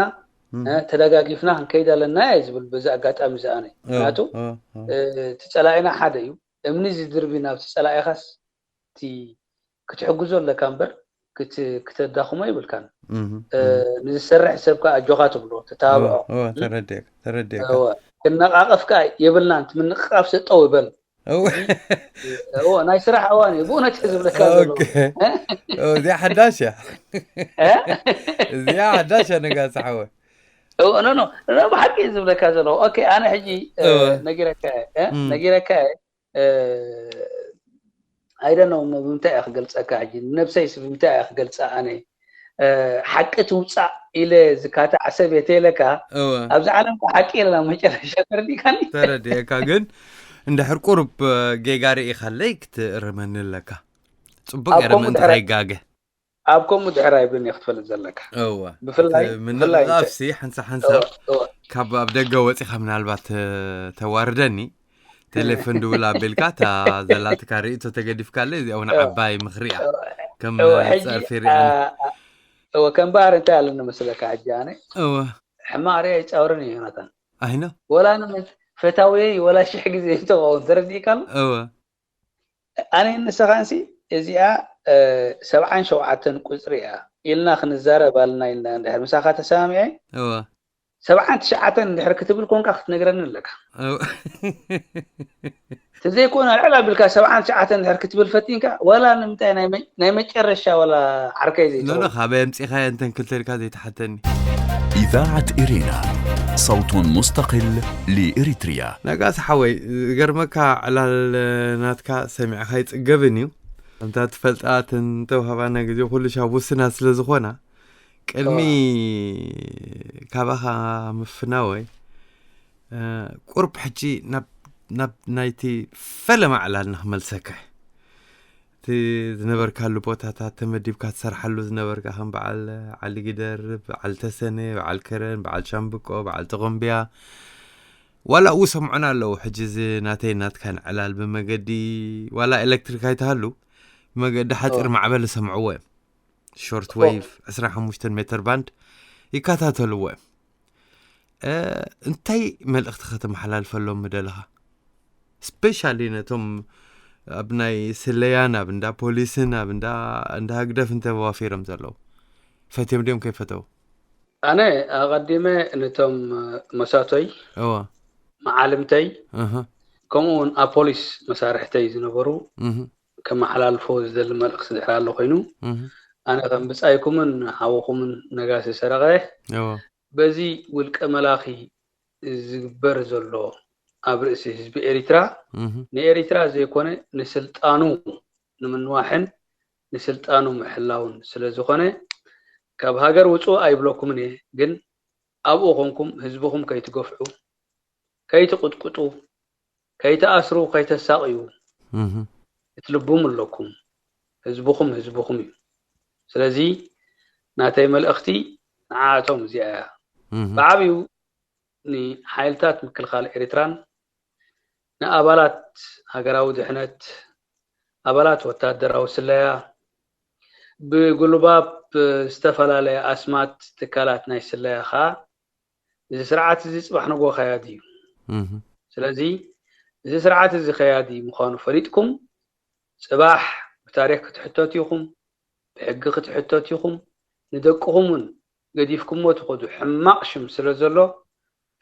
እህ እ፣ ተደጋጊፍና ክንከይድ ኣለና እየ ዝብል በዚ ኣጋጣሚ እዚ ኣነ። እዋ ምክንያቱ እዋ እዋ እ፣ እቲ ጸላኢና ሓደ እዩ። እምኒ ዝድርቢ ናብቲ ጸላኢኻስ እቲ ክትሕግዞ ኣለካ እምበር ክት- ክተዳኽሞ ይብልካን። እህ እ፣ ንዝሰርሕ ሰብ ከዓ ኣጆኻ ትብሎ፣ እዋ ተተባብዖ። እዋ እም? ተረዲእካ ተረዲእካ እወ። ክነቃቀፍ ከዓ የብልናን። እቲ ምንቅቃፍ ሰጠው ይበል። እዋ እወ፣ ናይ ስራሕ እዋን እዩ ብእውነት እየ ዝብለካ ዘሎ። ኦኬ እዚኣ ሓዳሽ እያ እ? እዚኣ ሓዳሽ እያ ነጋሲ ሓወ እወ፣ ኖ ኖ ኖ፣ ብሓቂ እዩ ዝብለካ ዘሎ። ኦኬ፣ ኣነ ሕጂ እ፣ እወ ነጊረካ እየ፣ እ? እም። ነጊረካ እየ። እ፣ ኣይደኖ ብምንታይ እየ ክገልፀካ ሕጂ፣ ነብሰይስ ብምንታይ እየ ክገልፃ? ኣነ እ፣ ሓቂ ትውፃእ ኢለ ዝካታዕ ሰብ እየ ተይለካ እወ ኣብዚ ዓለም እኮ ሓቂ የለና መጨረሻ። ተረዲእካኒ? ተረዲእካ ግን እንድሕር ቁሩብ እ፣ ጌጋ ርኢኻለይ ክትእርመኒ ኣለካ። ፅቡቅ ኣብ ገይረ ከምኡ ምእንቲ ድሕረ ከይጋገ ኣብ ከምኡ ድሕር ኣይብን እየ ክትፈልጥ ዘለካ። እወ ብፍላይ እቲ ብፍላይ እንተ- ምንቕቓፍሲ ሓንሳብ ሓንሳብ እወ፣ እወ። ካብ ኣብ ደገ ወፂኻ ምናልባት እ፣ ተዋርደኒ ቴሌፎን ድውል ኣቢልካ እታ ዘላትካ ርእቶ ተገዲፍካለይ እዚኣ እውን እወ። ዓባይ ምኽሪ እያ ከም እወ፣ ሕጂ ፀርፊ አ፣ ሪኣኒ እወ፣ ከም ባህር እንታይ ኣለኒ መስለካ ሕጂ ኣነ እወ ሕማቕ ርእ ኣይፃወርን እየ ዮናታን። ኣይኖ ወላ ንመ- ፈታውየይ ወላ ሽሕ ግዜ ይተኸውን። ተረዲእካ ኣሎ? እወ ኣነ ንስኻንሲ እዚኣ እ፣ ሰብዓን ሸውዓተን ቁፅሪ እያ ኢልና ክንዛረብ ኣለና ኢልና እንድሕር ምሳኻ ተሰማሚዐ እወ ሰብዓን ትሽዓተን እንድሕር ክትብል ኮንካ ክትነግረኒ ኣለካ። እወ ተዘይኮነ ልዕል ኣቢልካ ሰብዓን ትሽዓተን እንድሕር ክትብል ፈቲንካ ዋላ ንምንታይ ናይ መ- ናይ መጨረሻ ዋላ ዓርከይ ኖ ኖ ዘይትኸውን። ካበይ ኣምፂኻዮ እንተን ክልተ ኢልካ ዘይትሓተኒ إذاعة إرينا، صوت مستقل لإريتريا. ነጋሲ ሓወይ ዝገርመካ ዕላል ናትካ ሰሚዕካ ይፅገብን እዩ። ከምታ ትፈልጣ እተን ተውሃባና ግዜ ኩሉ ሻብ ውስናት ስለ ዝኾና ቅድሚ ካባኻ ምፍናወይ እ፣ ቁርብ ሕጂ ናብ ናብ ናይቲ ፈለማ ዕላል ንክመልሰካ እቲ ዝነበርካሉ ቦታታት ተመዲብካ ትሰርሓሉ ዝነበርካ ከም በዓል ዓሊ ጊደር በዓል ተሰነ በዓል ከረን በዓል ሻምብቆ በዓል ተቆምብያ ዋላ እው ሰምዑና ኣለዉ ሕጂ እዚ ናተይ ናትካን ዕላል ብመገዲ ዋላ ኤሌክትሪክ ኣይተሃሉ ብመገዲ ሓፂር ማዕበል ሰምዕዎ እዮም ሾርት ዌቭ ዕስራን ሓሙሽተን ሜትር ባንድ ይከታተልዎ እዮም እንታይ መልእኽቲ ከተመሓላልፈሎም ምደለኻ ስፔሻሊ ነቶም ኣብ ናይ ስለያን ኣብ እንዳ ፖሊስን ኣብ እንዳ እንዳ ህግደፍ እንተዋፊሮም ዘለዉ? ፈትዮም ድዮም ከይፈተው? ኣነ ኣቐዲመ ነቶም መሳቶይ እዋ መዓልምተይ እህ ከምኡ እውን ኣብ ፖሊስ መሳርሕተይ ዝነበሩ እህ ከመሓላልፎ ዝደሊ መልእኽቲ ድሕር ኣሎ ኮይኑ እህ ኣነ ከም ብጻይኩምን ሓወኹምን ነጋሲ ሰረቐ እዋ በዚ ውልቀ መላኺ ዝግበር ዘሎ ኣብ ርእሲ ህዝቢ ኤሪትራ እህ ንኤሪትራ ዘይኮነ ንስልጣኑ ንምንዋሕን ንስልጣኑ ምሕላውን ስለ ዝኾነ ካብ ሃገር ውጹ ኣይብለኩምን እየ። ግን ኣብኡ ኮንኩም ህዝብኹም ከይትገፍዑ፣ ከይትቕጥቅጡ፣ ከይትኣስሩ፣ ከይተሳቕዩ እህ ክትልቡም ኣለኩም። ህዝብኹም ህዝብኹም እዩ። ስለዚ ናተይ መልእኽቲ ንዓኣቶም እዚኣ እያ። እህ ብዓብዩ ንሓይልታት ምክልኻል ኤርትራን ንኣባላት ሃገራዊ ድሕነት ኣባላት ወታደራዊ ስለያ ብጉልባብ ዝተፈላለየ ኣስማት ትካላት ናይ ስለያ ከዓ እዚ ስርዓት እዚ ፅባሕ ንጎ ከያዲ እዩ። እህ ስለዚ እዚ ስርዓት እዚ ከያዲ ምዃኑ ፈሊጥኩም ፅባሕ ብታሪክ ክትሕተቱ ኢኹም፣ ብሕጊ ክትሕተቱ ኢኹም። ንደቅኹም እውን ገዲፍኩሞ ትኸዱ ሕማቕ ሽም ስለ ዘሎ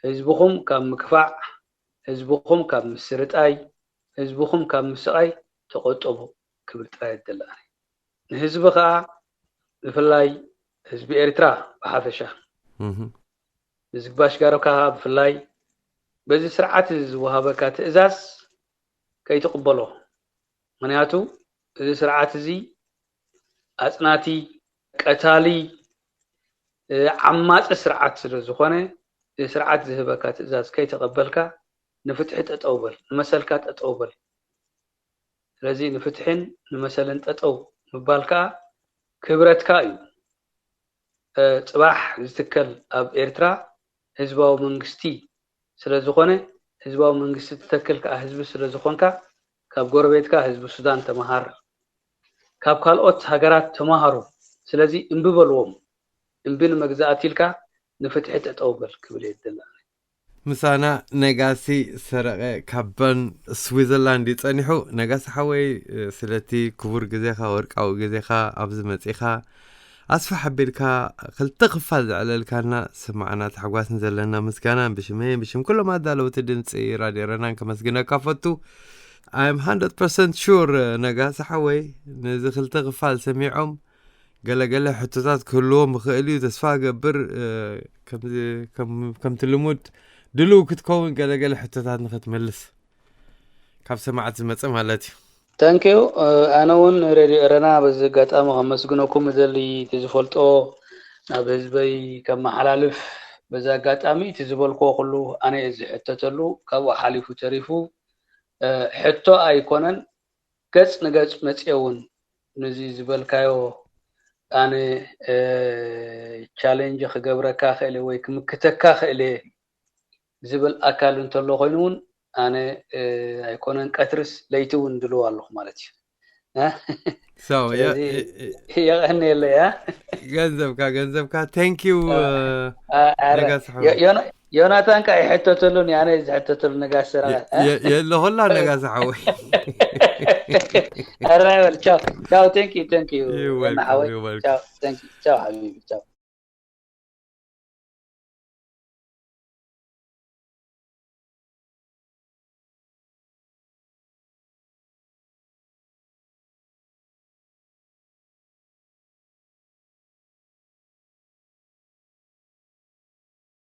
ህዝብኹም ካብ ምክፋዕ፣ ህዝብኹም ካብ ምስርጣይ፣ ህዝብኹም ካብ ምስቓይ ተቆጠቡ ክብል ጥራይ ይደለኣኒ። ንህዝቢ ከዓ ብፍላይ ህዝቢ ኤርትራ ብሓፈሻ እህ ንዝግባሽ ጋር ከዓ ብፍላይ በዚ ስርዓት እዚ ዝወሃበካ ትእዛዝ ከይትቕበሎ። ምክንያቱ እዚ ስርዓት እዚ ኣጽናቲ፣ ቀታሊ፣ እ፣ ዓማጺ ስርዓት ስለ ዝኾነ እዚ ስርዓት ዝህበካ ትእዛዝ ከይተቐበልካ ንፍትሒ ጠጠው በል፣ ንመሰልካ ጠጠው በል። ስለዚ ንፍትሕን ንመሰልን ጠጠው ምባል ከዓ ክብረትካ እዩ። እ፣ ጽባሕ ዝትከል ኣብ ኤርትራ ህዝባዊ መንግስቲ ስለ ዝኾነ ህዝባዊ መንግስቲ ትተክል ከዓ ህዝቢ ስለ ዝኾንካ ካብ ጎረቤትካ ህዝቢ ሱዳን ተመሃር፣ ካብ ካልኦት ሃገራት ተመሃሩ። ስለዚ እምቢ በልዎም። እምቢ ንመግዛእቲ ኢልካ ንፍትሒ ጠጠው በል ክብል እየ ዝደሊ። ምሳና ነጋሲ ሰረቐ ካብ በርን ስዊዘርላንድ እዩ ጸኒሑ። ነጋሲ ሓወይ፣ ስለቲ ክቡር ግዜኻ፣ ወርቃዊ ግዜኻ ኣብዚ መጺኻ ኣስፍሕ ኣቢልካ ክልተ ክፋል ዘዕለልካና ስማዕና ታሕጓስን ዘለና ምስጋናን ብሽመይን ብሽም ኩሎም ኣዳለውቲ ድምፂ ራድዮ ኤረናን ከመስግነካ ፈቱ። I'm hundred percent sure ነጋሲ ሓወይ ነዚ ክልተ ክፋል ሰሚዖም ገለገለ ሕቶታት ክህልዎም ይኽእል እዩ። ተስፋ እገብር፣ እ፣ ከምዚ፣ ከም፣ ከምቲ ልሙድ ድልው ክትከውን ገለገለ ሕቶታት ንኽትመልስ ካብ ሰማዕቲ ዝመጸ ማለት እዩ። ተንኪዩ። ኣነ እውን ሬድዮ ኤረና በዚ ኣጋጣሚ ከመስግነኩም እደሊ። እቲ ዝፈልጦ ናብ ህዝበይ ከመሓላልፍ በዚ ኣጋጣሚ እቲ ዝበልክዎ ኩሉ ኣነ እየ ዝሕተተሉ። ካብኡ ሓሊፉ ተሪፉ፣ እ፣ ሕቶ ኣይኮነን፣ ገጽ ንገጽ መጽየ እውን ነዚ ዝበልካዮ ኣነ፣ እ፣ ቻሌንጅ ክገብረካ ክእል ወይ ክምክተካ ክእል ዝብል ኣካል እንተሎ ኮይኑ እውን ኣነ፣ እ፣ ኣይኮነን ቀትርስ ለይቲ እውን ድልው ኣለኹ ማለት እዩ። እ? So, የ-፣ ስለዚ የ-፣ የ-፣ የቐንየለይ፣ እ? ገንዘብካ፣ ገንዘብካ። Thank you፣ እ፣ አ-፣ ኣረ፣ ነጋሲ ሓወይ። ዮ-፣ ዮና-፣ ዮናታን ከ ይሕተተሉን ኣነ ዝሕተተሉ ነጋሲ ሰረቐ፣ እ? የ-፣ የለ ሆላ ነጋሲ ሓወይ። ኣረ፣ ይበል። ቻው፣ ቻው፣ thank you፣ thank you፣ You're ዮና welcome, ሓወይ። you're welcome። ቻው፣ thank you፣ ቻው ሓቢቢ፣ ቻው።